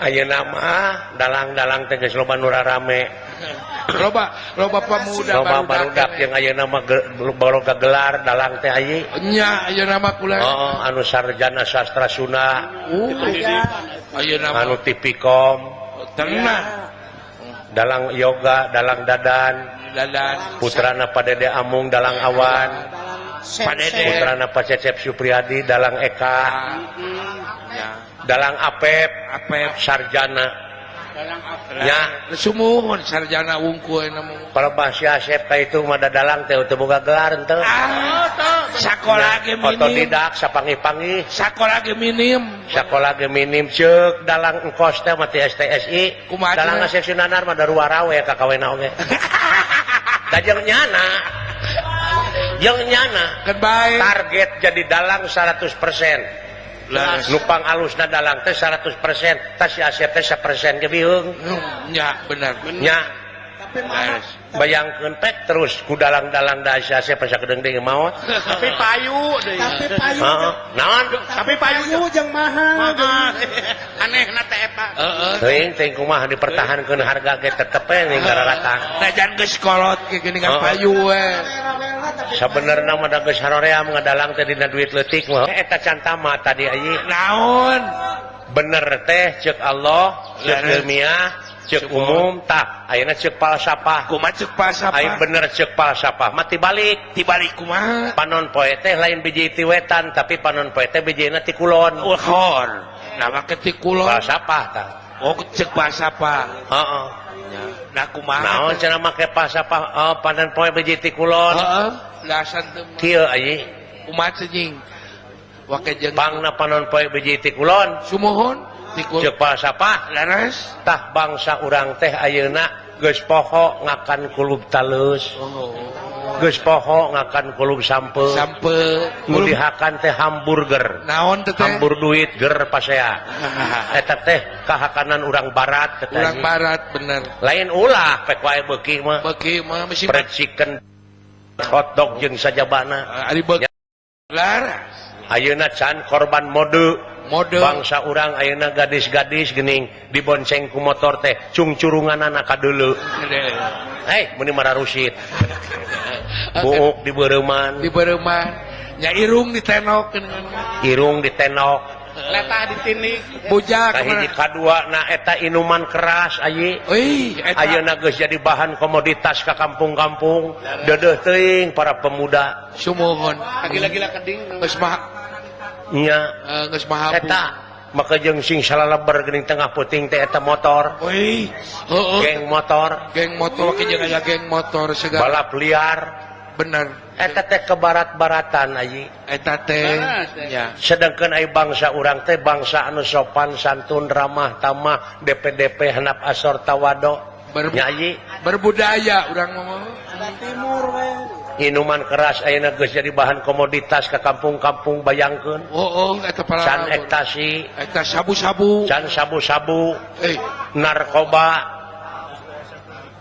ayeuna mah dalang-dalang teh geus loba nu rarame loba loba pemuda loba barudak jeung ayeuna mah baroga gelar dalang teh ayi nya ayeuna mah kula heeh anu sarjana sastra Sunda ayeuna anu Tipikom tenang dalang yoga dalang dadan dadan putrana Pak Dede Amung dalang awan putrana Pak Cecep Supriyadi dalang Eka dalang Apep Apep sarjana ya sumuhun sarjana wungkul mah palebah si Asep ka itu mah dalang teh teu boga gelar henteu sakola ge minim otodidak sapanggih-panggih sakola ge minim sakola ge minim ceuk dalang engkos teh mah ti STSI dalang Asep Sunanar mah daruara we ka kawena oge da jeung nyana keun bae target jadi dalang 100%. Nupang alusna dalang teh 100% tas si Asep teh 1% ge biung nya bener nya bayangkeun pek terus ku dalang-dalang da si Asep asa kedeung deui maot tapi payu deui tapi payu naon tapi payu jeung mahal anehna teh eta heeh teuing teuing kumaha dipertahankeun harga ge tetep we ning gararatang najan geus kolot ge geuningan payu we sabenerna mah da geus haroream ngadalang teh dina duit leutik mah eta can tamat tadi ayi naon bener teh ceuk Allah ceuk ilmiah ceuk umum tah ayeuna ceuk falsafah kumaha ceuk falsafah ayeuna bener ceuk falsafah mah tibalik tibalik kumaha panon poe teh lain biji ti wetan tapi panon poe teh bijina ti kulon uhor nah make ti kulon falsafah tah oh ceuk falsafah heeh nah kumaha naon cenah make falsafah panon poe biji ti kulon heeh lasan teu kieu ayi kumaha cing wake jeung pangna panon poe biji ti kulon sumuhun ceuk falsafah leres tah bangsa urang teh ayeuna Geus poho ngakan kulub talus. Geus poho ngakan kulub sampe. Sampe. Nu dihakan teh hamburger. Naon teh? Hambur duit ger pasea. Eta teh kahakanan urang barat teh. Urang barat bener. Lain ulah pek wae beuki mah. Beuki mah mesti fried chicken, hotdog jeung sajabana. Ari beuki laras. Ayeuna can korban mode. Mode. Bangsa urang ayeuna gadis-gadis geuning dibonceng ku motor teh cungcurunganana ka deuleu. Hei, meuni mararusit. Buuk di beureuman. Di beureuman. Nya irung ditenok. Irung ditenok. Letah ditinik. Bujak. Kahiji kadua na eta inuman keras ayi. Euy, eta ayeuna geus jadi bahan komoditas ka kampung-kampung. Deudeuh teuing para pemuda. Sumuhun. Gila-gila keding. Geus mah nya geus maha eta maka jeung sing salaleber geuning tengah puting teh eta motor. Euy, heueuh. Geng motor. Geng motor ke jeung aya geng motor segala. Balap liar. Bener. Eta teh ke barat-baratan ayi. Eta teh nya. Sedangkan ai bangsa urang teh bangsa anu sopan santun ramah tamah DPDP hanap asor tawado. Nya ayi berbudaya urang mah. Timur we. Minuman keras ayeuna geus jadi bahan komoditas ka kampung-kampung bayangkeun. Oh, eta para can ektasi, eta sabu-sabu, can sabu-sabu, narkoba,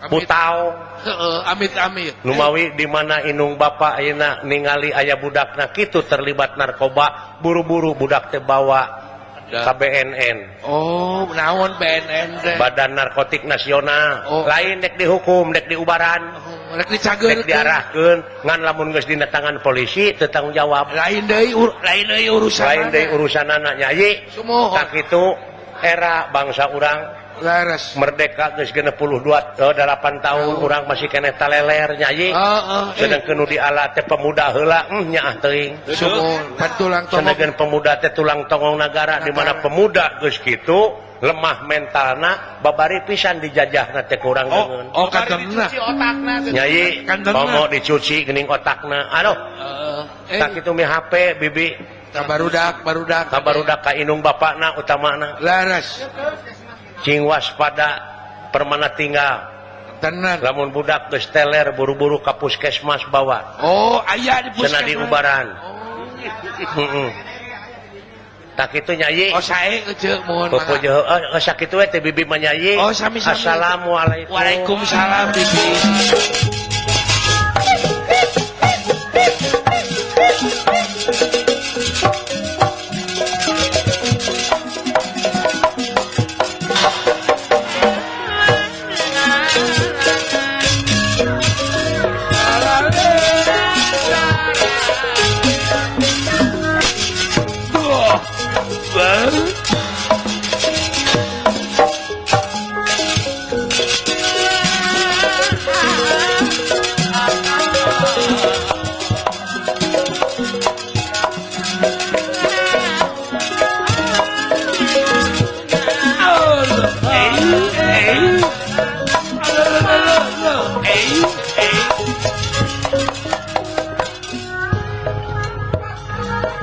putau, heeh, amit-amit. Numawi di mana inung bapa ayeuna ningali aya budakna kitu terlibat narkoba, buru-buru budak teh bawa ka BNN. Oh, naon BNN teh? Badan Narkotik Nasional. Oh. Lain dek dihukum, dek diubaran. Oh, rek dicageurkeun, dek diarahkeun, ngan lamun geus dina tangan polisi teu tanggung jawab. Lain deui urusan. Lain deui urusanana nya ieu. Sumuhun. Tak kitu era bangsa urang laras merdeka geus 62 8 tahun urang masih keneh taleler nya ieu. Sedangkeun nu diala teh pemuda heula nyaah teuing. Sumuhun, pan tulang tongong. Sedangkeun pemuda teh tulang tongong nagara di mana pemuda geus kitu lemah mentalna babari pisan dijajahna teh kurang deungeun. Oh, kantonna. Dicuci otakna. Nyai, komo dicuci geuning otakna. Aduh. Tak kitu mi HP bibi. Barudak, barudak. Barudak ka indung bapakna utamana. Laras. Cing waspada permana tinggal. Tenan. Lamun budak geus teler buru-buru ka puskesmas bawa. Oh, aya di puskesmas. Cenah diubaran. Heeh. Tak kitu nyayi. Oh, sae euceuk muhun. Oh, sakitu we teh bibi mah nyayi. Oh, sami-sami. Assalamualaikum. Waalaikumsalam bibi.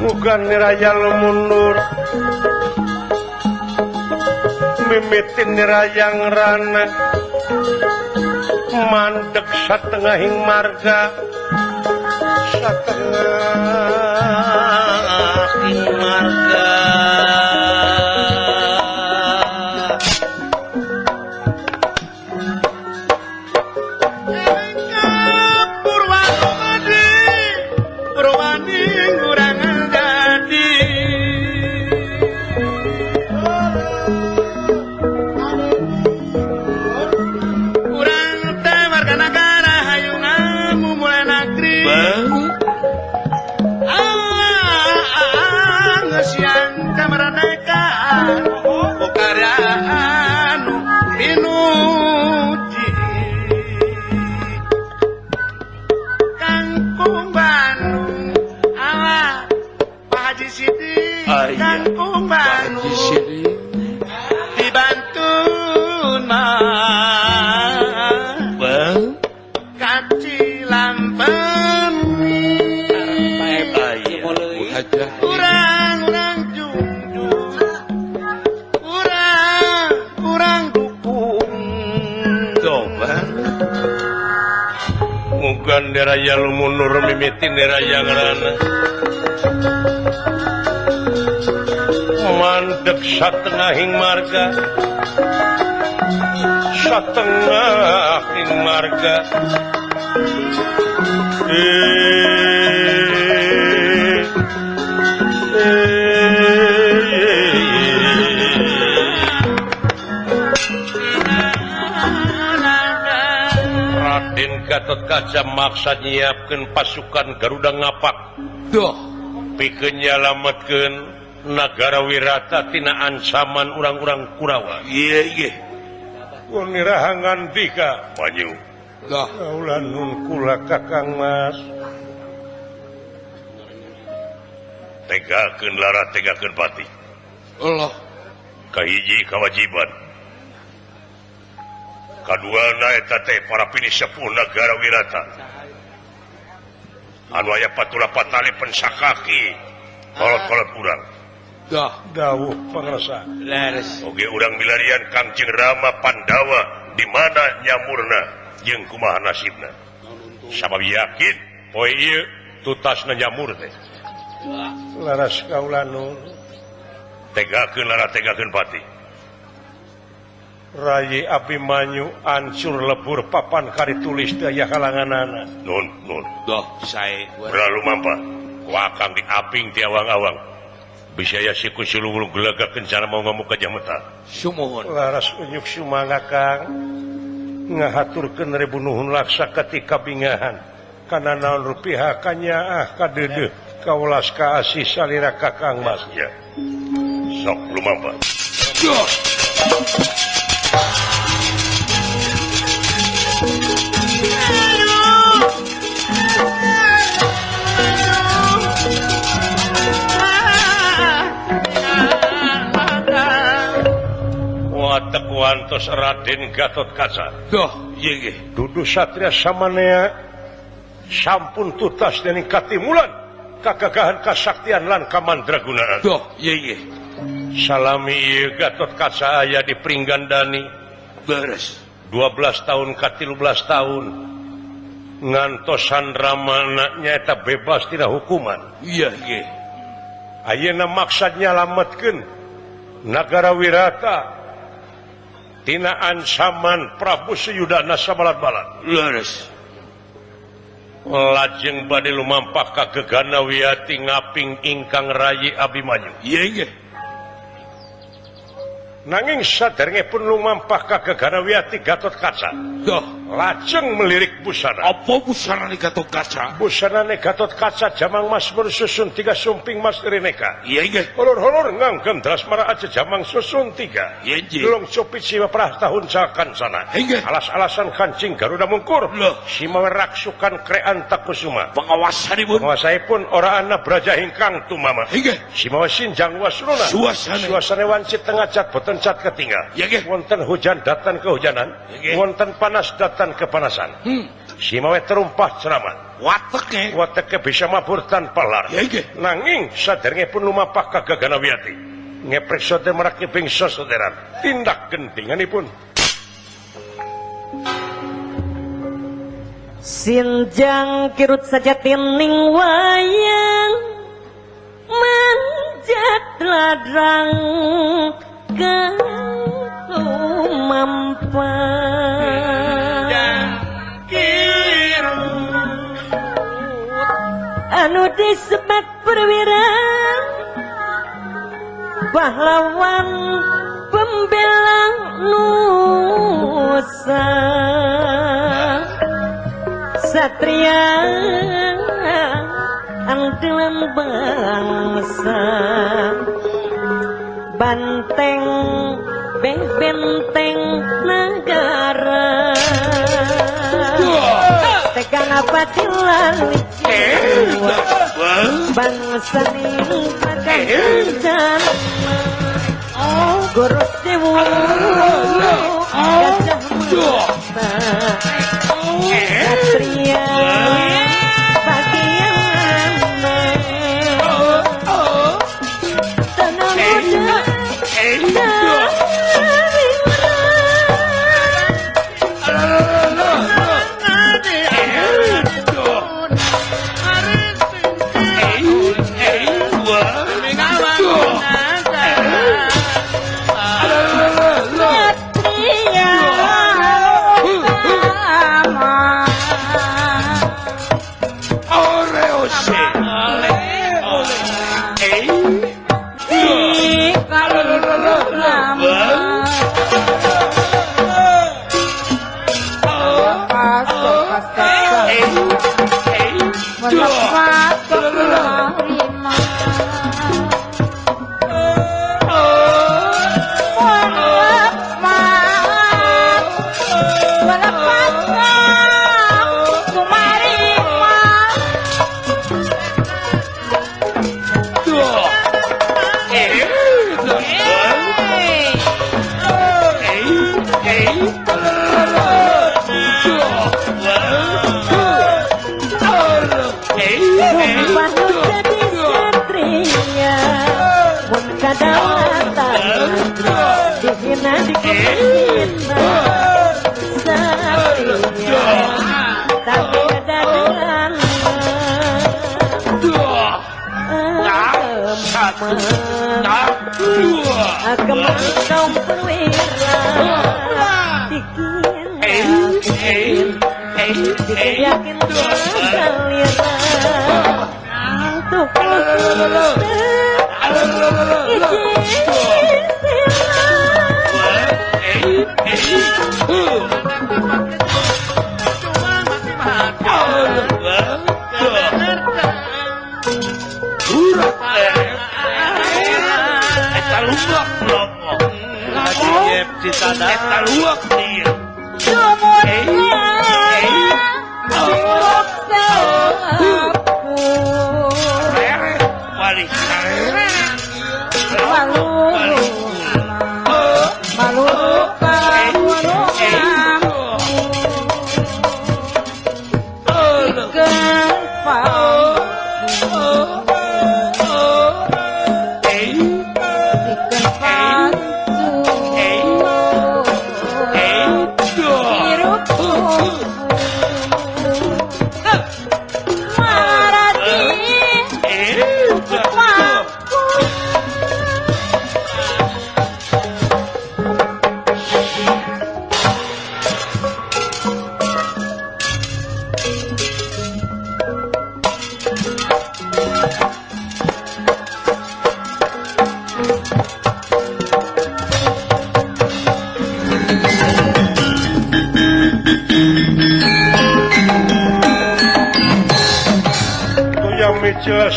Bukan niraya mundur mimitin nirayang rana mandek satengahing marga satengahing marga Coba. Raya lumunur mimiti raya ngarana mandek satengahing marga satengahing marga Raden Gatotkaca maksa nyiapkeun pasukan Garuda ngapak duh pikeun nyalametkeun nagara Wirata tina ancaman urang-urang Kurawa. Iya iya nirahangan dika banyu dah kaula nun kula Kakang Mas tegakeun lara tegakeun pati Allah kahiji kewajiban kaduana eta teh para pinisepuh nagara Wirata anu aya patula patali pensakaki kolot-kolot urang dah dawuh pangrasa leres oge urang milarian Kangjeng Rama Pandawa di mana nyamurna jeung kumaha nasibna sabab yakin poe ieu tutasna nyamur teh laras kaula nu tegakeun lara tegakeun pati Rayi Abimanyu ancur lebur papan kari tulis teu aya halanganana nun nun dah sae lalu mampa wakang diaping ti awang-awang bisa ya siku silungul gelagak kencana mau ngamuk ka jameta sumuhun laras unyuk sumangga Kang ngahaturkeun ribu nuhun laksa ketika bingahan kana naon rupiah kanyaah kadeudeuh kawelas kaasih salira Kakang Mas ya sok lumampa watek wantos Raden Gatotkaca duh ieu ge dudu satria samanea sampun tutas dening katimulan kagagahan kasaktian lan kamandragunaan duh ieu ge salami ieu Gatotkaca aya di Pringgandani beres 12 tahun ka 13 tahun ngantosan ramana nyaeta bebas tina hukuman iya ge ayeuna maksad nyalametkeun nagara Wirata tina ancaman Prabu Suyudana sabalat-balat leres lajeng bade lumampah ka Gegana Wiyati ngaping ingkang Rayi Abimanyu iya ge nanging saderengipun lumampah ka Gegana Wiyati Gatotkaca duh lajeng melirik busana apa busanane Gatotkaca busanane Gatotkaca jamang mas bersusun tiga sumping mas rineka iya ge holor-holor nganggem drasmara aja jamang susun tiga iya ge long copit siwa prah tahun cakan sana alas-alasan kancing Garuda mungkur simawe raksukan krean takusuma pengawasanipun pengawasanipun ora ana braja ingkang tumama simawe sinjang wasuruna suasane wanci tengah cat boten cat ketinggal wonten hujan datan kehujanan wonten panas datan kepanasan simawe terumpah ceramah wateke bisa mabur tanpa lar nanging saderengipun lumampah ka Gegana Wiyati ngepriksa teh merak bingsa soteran tindak gentinganipun Sinjang kirut sajatining wayang manjat ladrang kelumampah anu disebat perwira pahlawan pembela nusa satria andalan bangsa banteng benteng negara tekan apa tilali bangsa ning pakan guru sewu gajah mata satria bagian tanah muda dari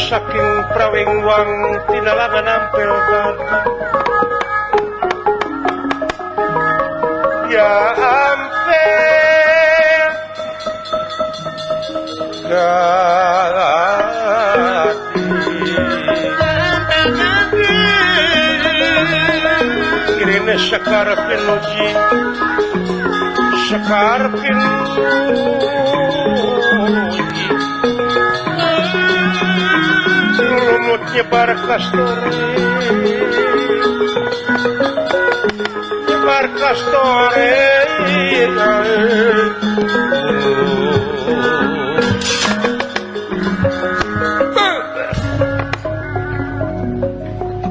Saking prawengwang tinalangan ampel gati ya ampel gati kirene sekar pinuji sekar pinuji lumut nyebar kastore nyebar kastore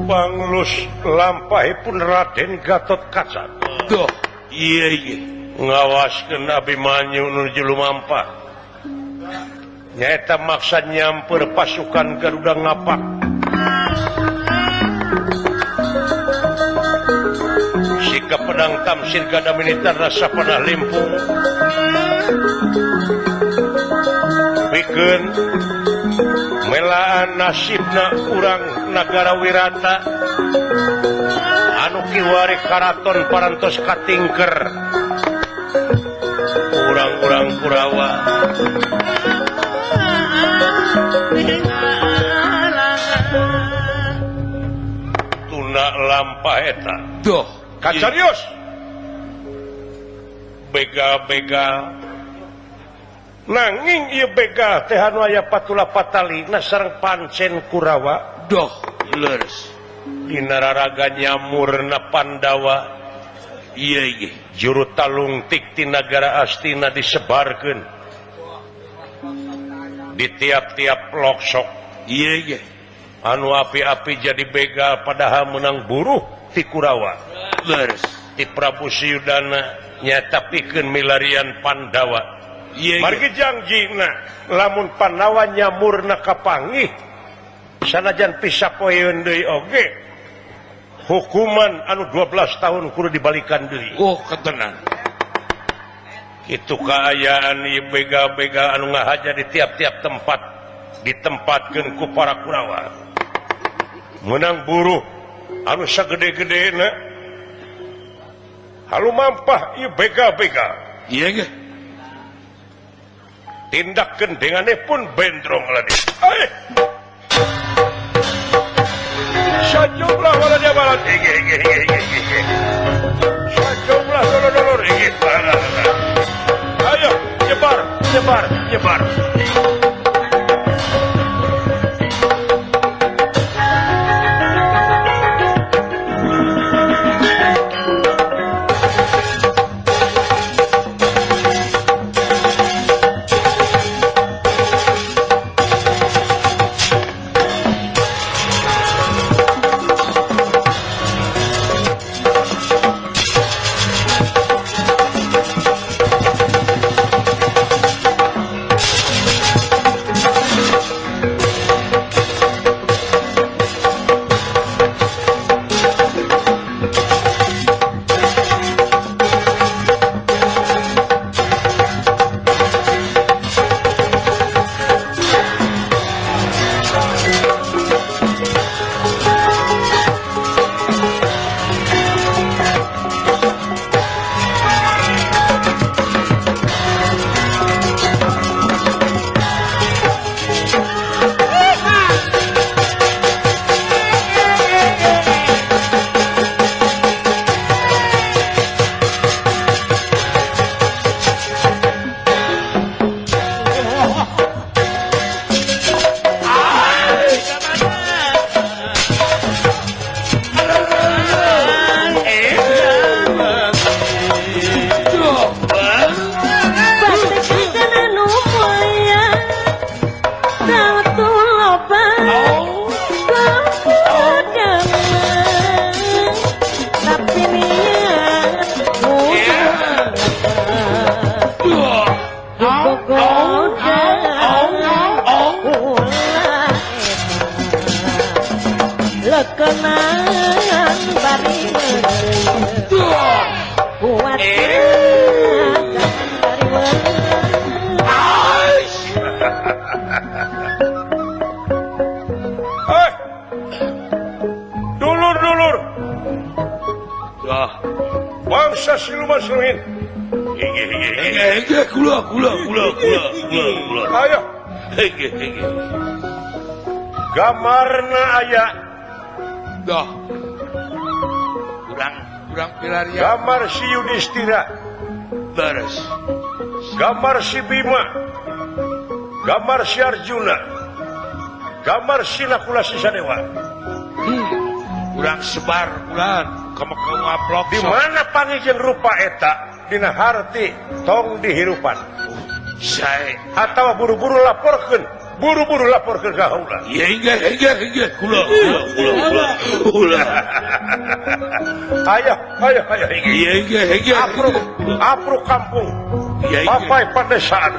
Panglus lampahipun Raden Gatotkaca. Duh, iya iya ngawaskeun Abimanyu nuju lumampah. Nyaeta maksa nyamper pasukan Garuda ngapak. Sikap pedang tamsir gada militer rasa panah limpung. Pikeun melaan nasibna urang nagara Wirata anu kiwari karaton parantos katingker. Urang-urang Kurawa tuna lampah eta. Duh, kacarios. Bega-bega nanging ieu bega teh anu aya patula patalina sareng pancen Kurawa. Duh, leres. Dina raraga nyamurna Pandawa. Ieu ieu juru talungtik ti nagara Astina disebarkeun di tiap-tiap loksok. Iya iya anu api-api jadi begal padahal menang buruh ti Kurawa. Leres. Ti Prabu Suyudana nyata pikeun milarian Pandawa. Iya. Margi jangjina lamun Pandawa nyamurna kapanggih sanajan pisapoeun deui oge hukuman anu 12 tahun kudu dibalikan deui. Oh, ketenan. Itu kaayaan ieu bega-bega anu ngahaja di tiap-tiap tempat. Ditempatkeun ku para Kurawa. Menang buruh anu sagede-gedena. Halu mampah ieu bega-bega. Iya ge. Tindak gendengane pun bendrong lagi. Sajumlah walanya balat. Sajumlah dulur-dulur. Ayo nyebar, nyebar, nyebar. Dulur-dulur. Bangsa siluman silumin. Gula gula gula gula gula. Ayo. Gamarna aya. Dah. Kurang pilaria. Gamar si Yudhistira. Beres. Gamar si Bima. Gamar si Arjuna. Gamar si Nakula si Sadewa. Kurang sebar bulan kamu di mana pangijeng rupa eta dina harti tong dihirupan. Sae atawa buru-buru laporkeun, buru-buru laporkeun ka haula. Iya iya iya kula kula kula kula. Ayo ayo ayo. Iya iya iya. Apruk apruk kampung. Papai pedesaan.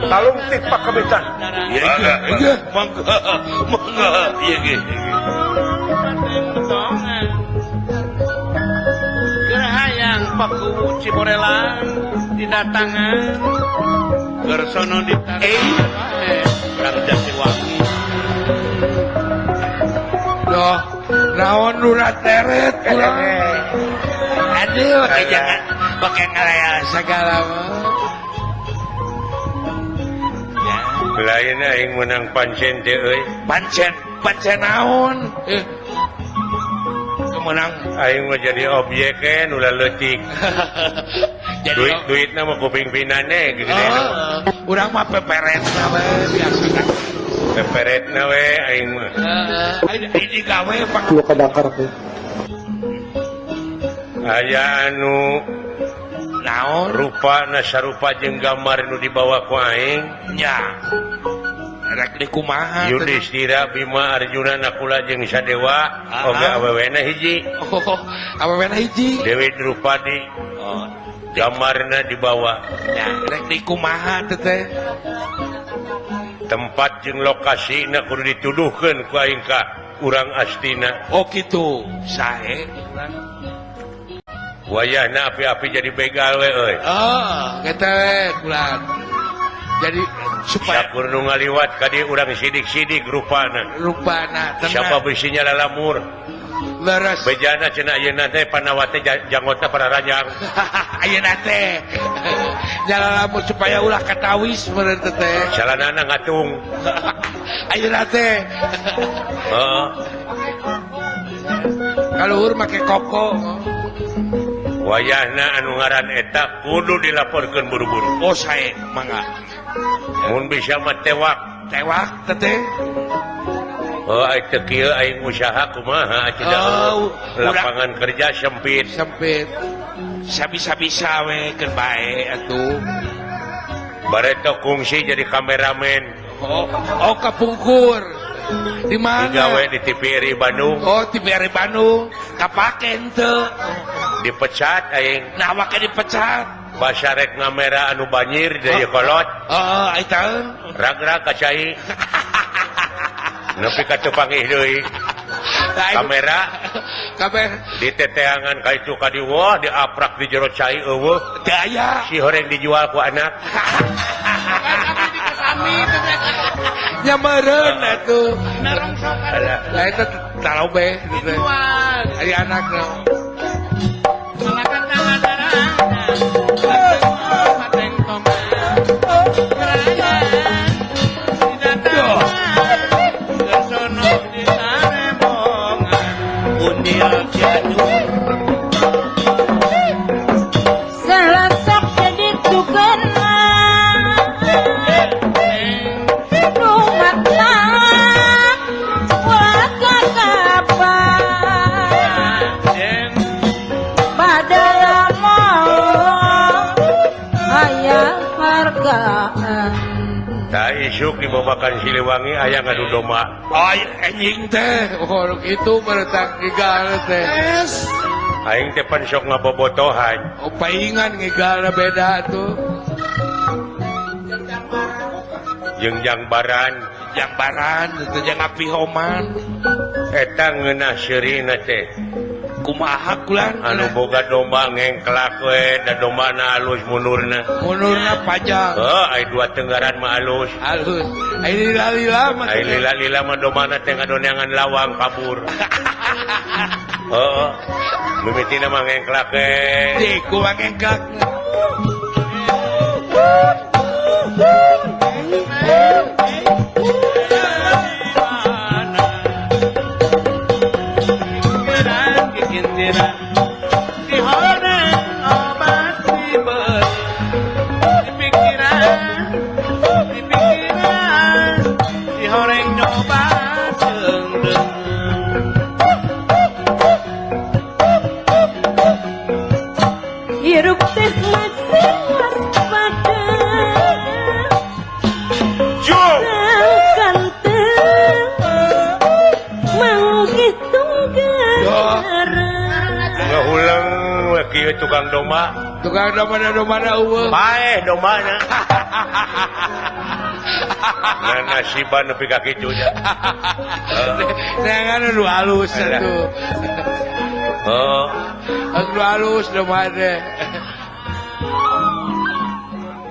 Talungtik pakemitan. Iya iya iya. Mangga mangga. Iya iya. Gerhayang paku Ciborelang didatangan Gersono ditarangan urang Jatiwangi. Loh, naon nu teret urang. Aduh, jangan pakai ngelayal segala mah. Lain aing menang pancen teh euy. Pancen, pancen naon? Menang aing mah jadi objek ulah leutik. Duit duitna mah kuping pinane gede. Urang mah peperetna we biasa kan. Peperetna we aing mah. Heeh, ini gawe pak lu kebakar teh. Aya anu naon rupana sarupa jeung gambar nu dibawa ku aing nya. Rek di kumaha Yudhistira Bima Arjuna Nakula jeung Sadewa oge awewena hiji. Oh, awewena hiji. Dewi Drupadi. Oh, gambarna dibawa. Nya, rek di kumaha teh teh. Tempat jeung lokasina kudu dituduhkeun ku aing ka urang Astina. Oh kitu. Sae urang. Wayahna api-api jadi begal we euy. Oh, kitu we kulan. Jadi supaya sakur nu ngaliwat ka dieu urang sidik-sidik rupana. Rupana tenang. Siapa bisinya lalamur. Leres. Bejana cenah ayeuna teh panawat teh janggotna pararanjang. Ayeuna teh. Nyalalamur supaya ulah katawis meureun teh. Salanana ngatung. Ayeuna teh. Heeh. Kaluhur make koko. Wayahna anu ngaran eta kudu dilaporkeun buru-buru. Oh sae mangga. Mun bisa mah tewak. Tewak teh. Oh ai teu kieu aing usaha kumaha cenah. Oh, lapangan kerja sempit. Sempit. Sabisa-bisa we keur bae atuh. Bareto kungsi jadi kameramen. Oh, oh kapungkur. Di mana? Digawe di TVRI Bandung. Oh, TVRI Bandung. Kapake henteu. Dipecat aing. Nah, wake dipecat. Basa rek ngamera anu banjir dari kolot. Heeh, eta. Rag-rag ka cai. Nepi ka teu panggih deui. Kamera kamera diteteangan ka itu ka dieu wah diaprak di jero cai eueuh. Teu aya. Si horeng dijual ku anak. Nya meureun atuh. Lah eta talobe aya anakna. Selesok jadi tukena Tak isuk dibawakan Siliwangi aya ngadu domba. Oh, anjing teh. Oh, kitu meretang ngigal teh. Aing teh pan sok ngabobotohan. Oh, paingan ngigalna beda tuh. Jeung jangbaran, jangbaran teh jeung api homan. Eta ngeunah seurina teh. Kumaha kulan anu boga domba ngengklak we da dombana alus mundurna. Mundurna panjang. Heuh, ai dua tenggaran mah alus. Alus. Ai lila-lila mah. Ai lila-lila mah dombana teh ngadoneangan lawang kabur. Heeh. Mimitina mah ngengklak we. Di kumaha ngengklak. Hirup teh masih waspada. Ngahuleng we kieu tukang domba. Tukang domba na domba eueuh. Paeh dombana. Nah nasiban nepi ka kitu nya. Neangan nu alus atuh. Heeh. Anu alus domba teh.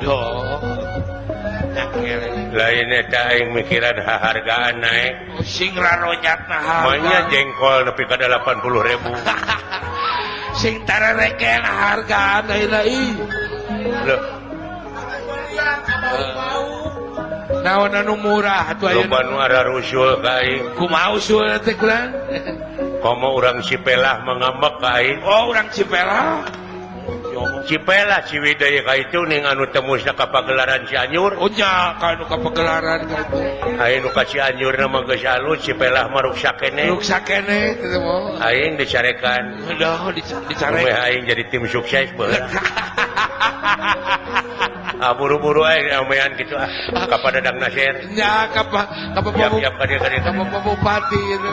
Duh. Lain eta aing mikiran hargaan naik. Sing raronyatna harga. Manya jengkol nepi ka 80.000. Sing tarereken hargaan ayeuna ih. Loh. Naon anu murah atuh ayeuna. Loba nu ararusul ka aing. Kumaha usul teh kulan? Komo urang Cipelah mangambek ka aing. Oh, urang Cipelah. Cipelah Ciwidey ka itu ning anu temusna ka pagelaran Cianjur. Oh nya ka anu ka pagelaran ka itu. Aing nu ka Cianjurna mah geus alus, Cipelah mah ruksak keneh. Ruksak keneh kitu mah. Aing dicarekan. Udah dicarekan. Meh aing jadi tim sukses baheula. Ah buru-buru aing amean kitu ah ka Padadang Nasir. Nya ka ka ka bupati itu.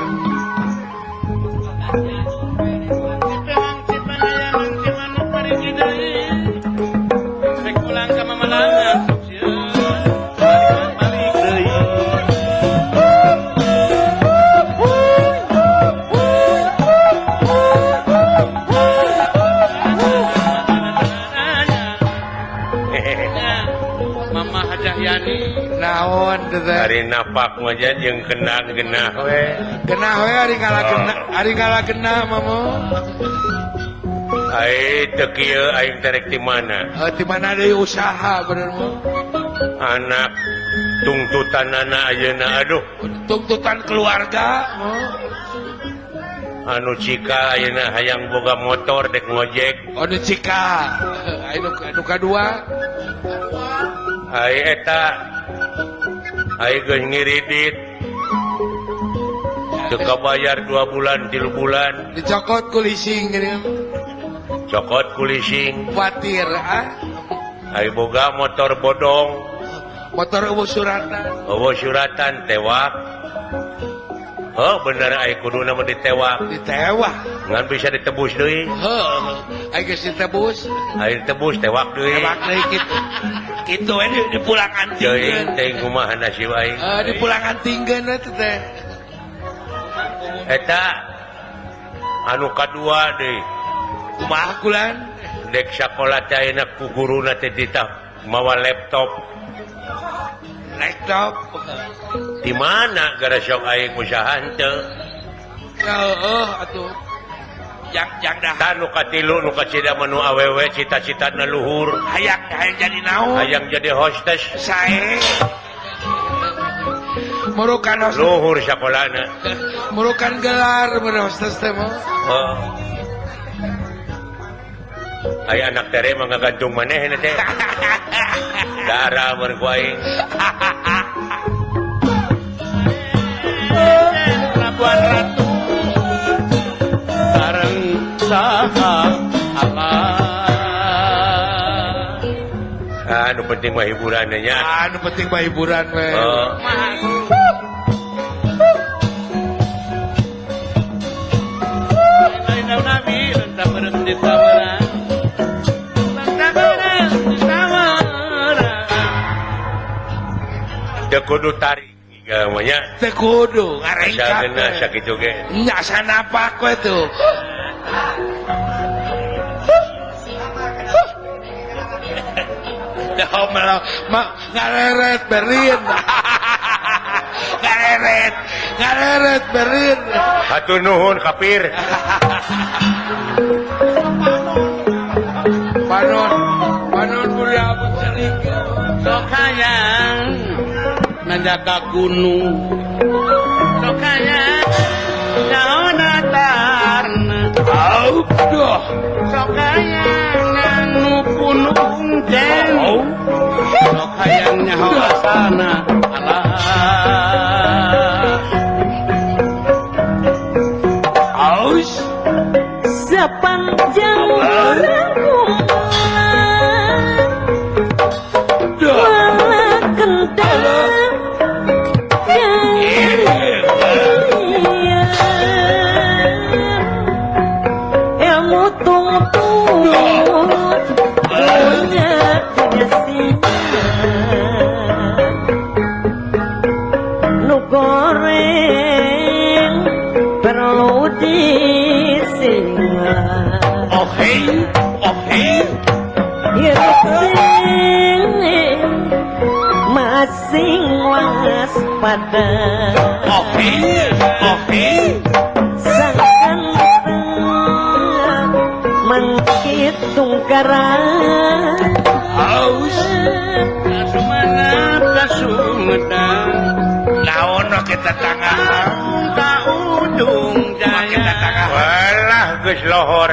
teh. Ari napak mah jeung kendang genah we. Genah we ari ngalagenah, ari ngalagenah mah. Ai teu kieu aing terek ti mana? Ti mana deui usaha bener mah. Anak tungtutanana ayeuna aduh. Tungtutan keluarga mah. Anu cika ayeuna hayang boga motor dek ngojek. Anu cika. Anu kadua. Ai eta ai geus ngiridit. Teu kabayar 2 bulan 3 bulan. Dicokot ku leasing geuning. Cokot ku leasing. Kuatir ah. Ai boga motor bodong. Motor eueuh suratan. Eueuh suratan tewak. Oh bener ai kuduna mah ditewak. Ditewak. Ngan bisa ditebus deui. Heuh, ai geus ditebus. Ai ditebus tewak deui. Tewak deui kitu. Kitu we dipulangan tinggeun. Teuing kumaha nasib aing. Heuh, dipulangan tinggeun eta teh. Eta anu kadua deui. Kumaha kulan? Dek sakola teh ayeuna ku guruna teh ditah mawa laptop. Laptop di mana gara sok aing usaha henteu? Heuh atuh. Yang dah. Tah nu katilu nu kacida mah nu awewe cita-citana luhur. Hayang hayang jadi naon? Hayang jadi hostess. Sae. Murukan hostess. Luhur sakolana. Murukan gelar mun hostess teh mah. Heeh. Aya anak tere mah ngagantung manehna teh. Darah mun ku aing. Pelabuhan Ratu bareng saha Allah. Ah, nu penting mah hiburan nya. Ah, nu penting mah hiburan we. Teu kudu tarik gamanya. Teu kudu ngarengkak. Asa sakitu ge. Nya asa napak we tuh. Dah mah ngareret berin. Ngareret, ngareret berin. Hatur nuhun kafir. Panon, panon mulia cerik. Sok hayang nanjaka gunung. Sok hayang nyaona tarna. Aduh. Sok hayang anu punung jen. Sok hayang nyaho asana Allah. Aus. Sepanjang masing waspada. Sangkan menghitung karang. Naon kita tangan ka ujung jaya. Walah geus lohor.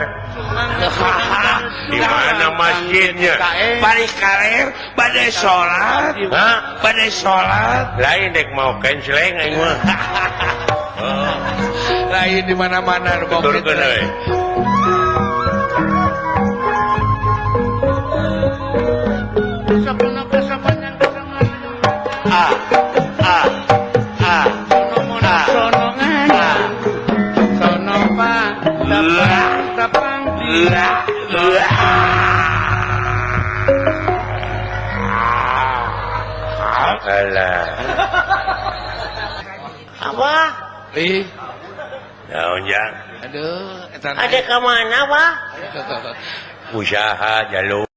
Di mana masjidnya? Bari kaler, bade salat. Hah? Bade salat. Lain dek mau kenceleng aing mah. Lain di mana-mana nu mau. Tuturkeun we. A A A Alah. Apa? Ih. Naon jang? Aduh, ada ke mana, Pak? Usaha jalur.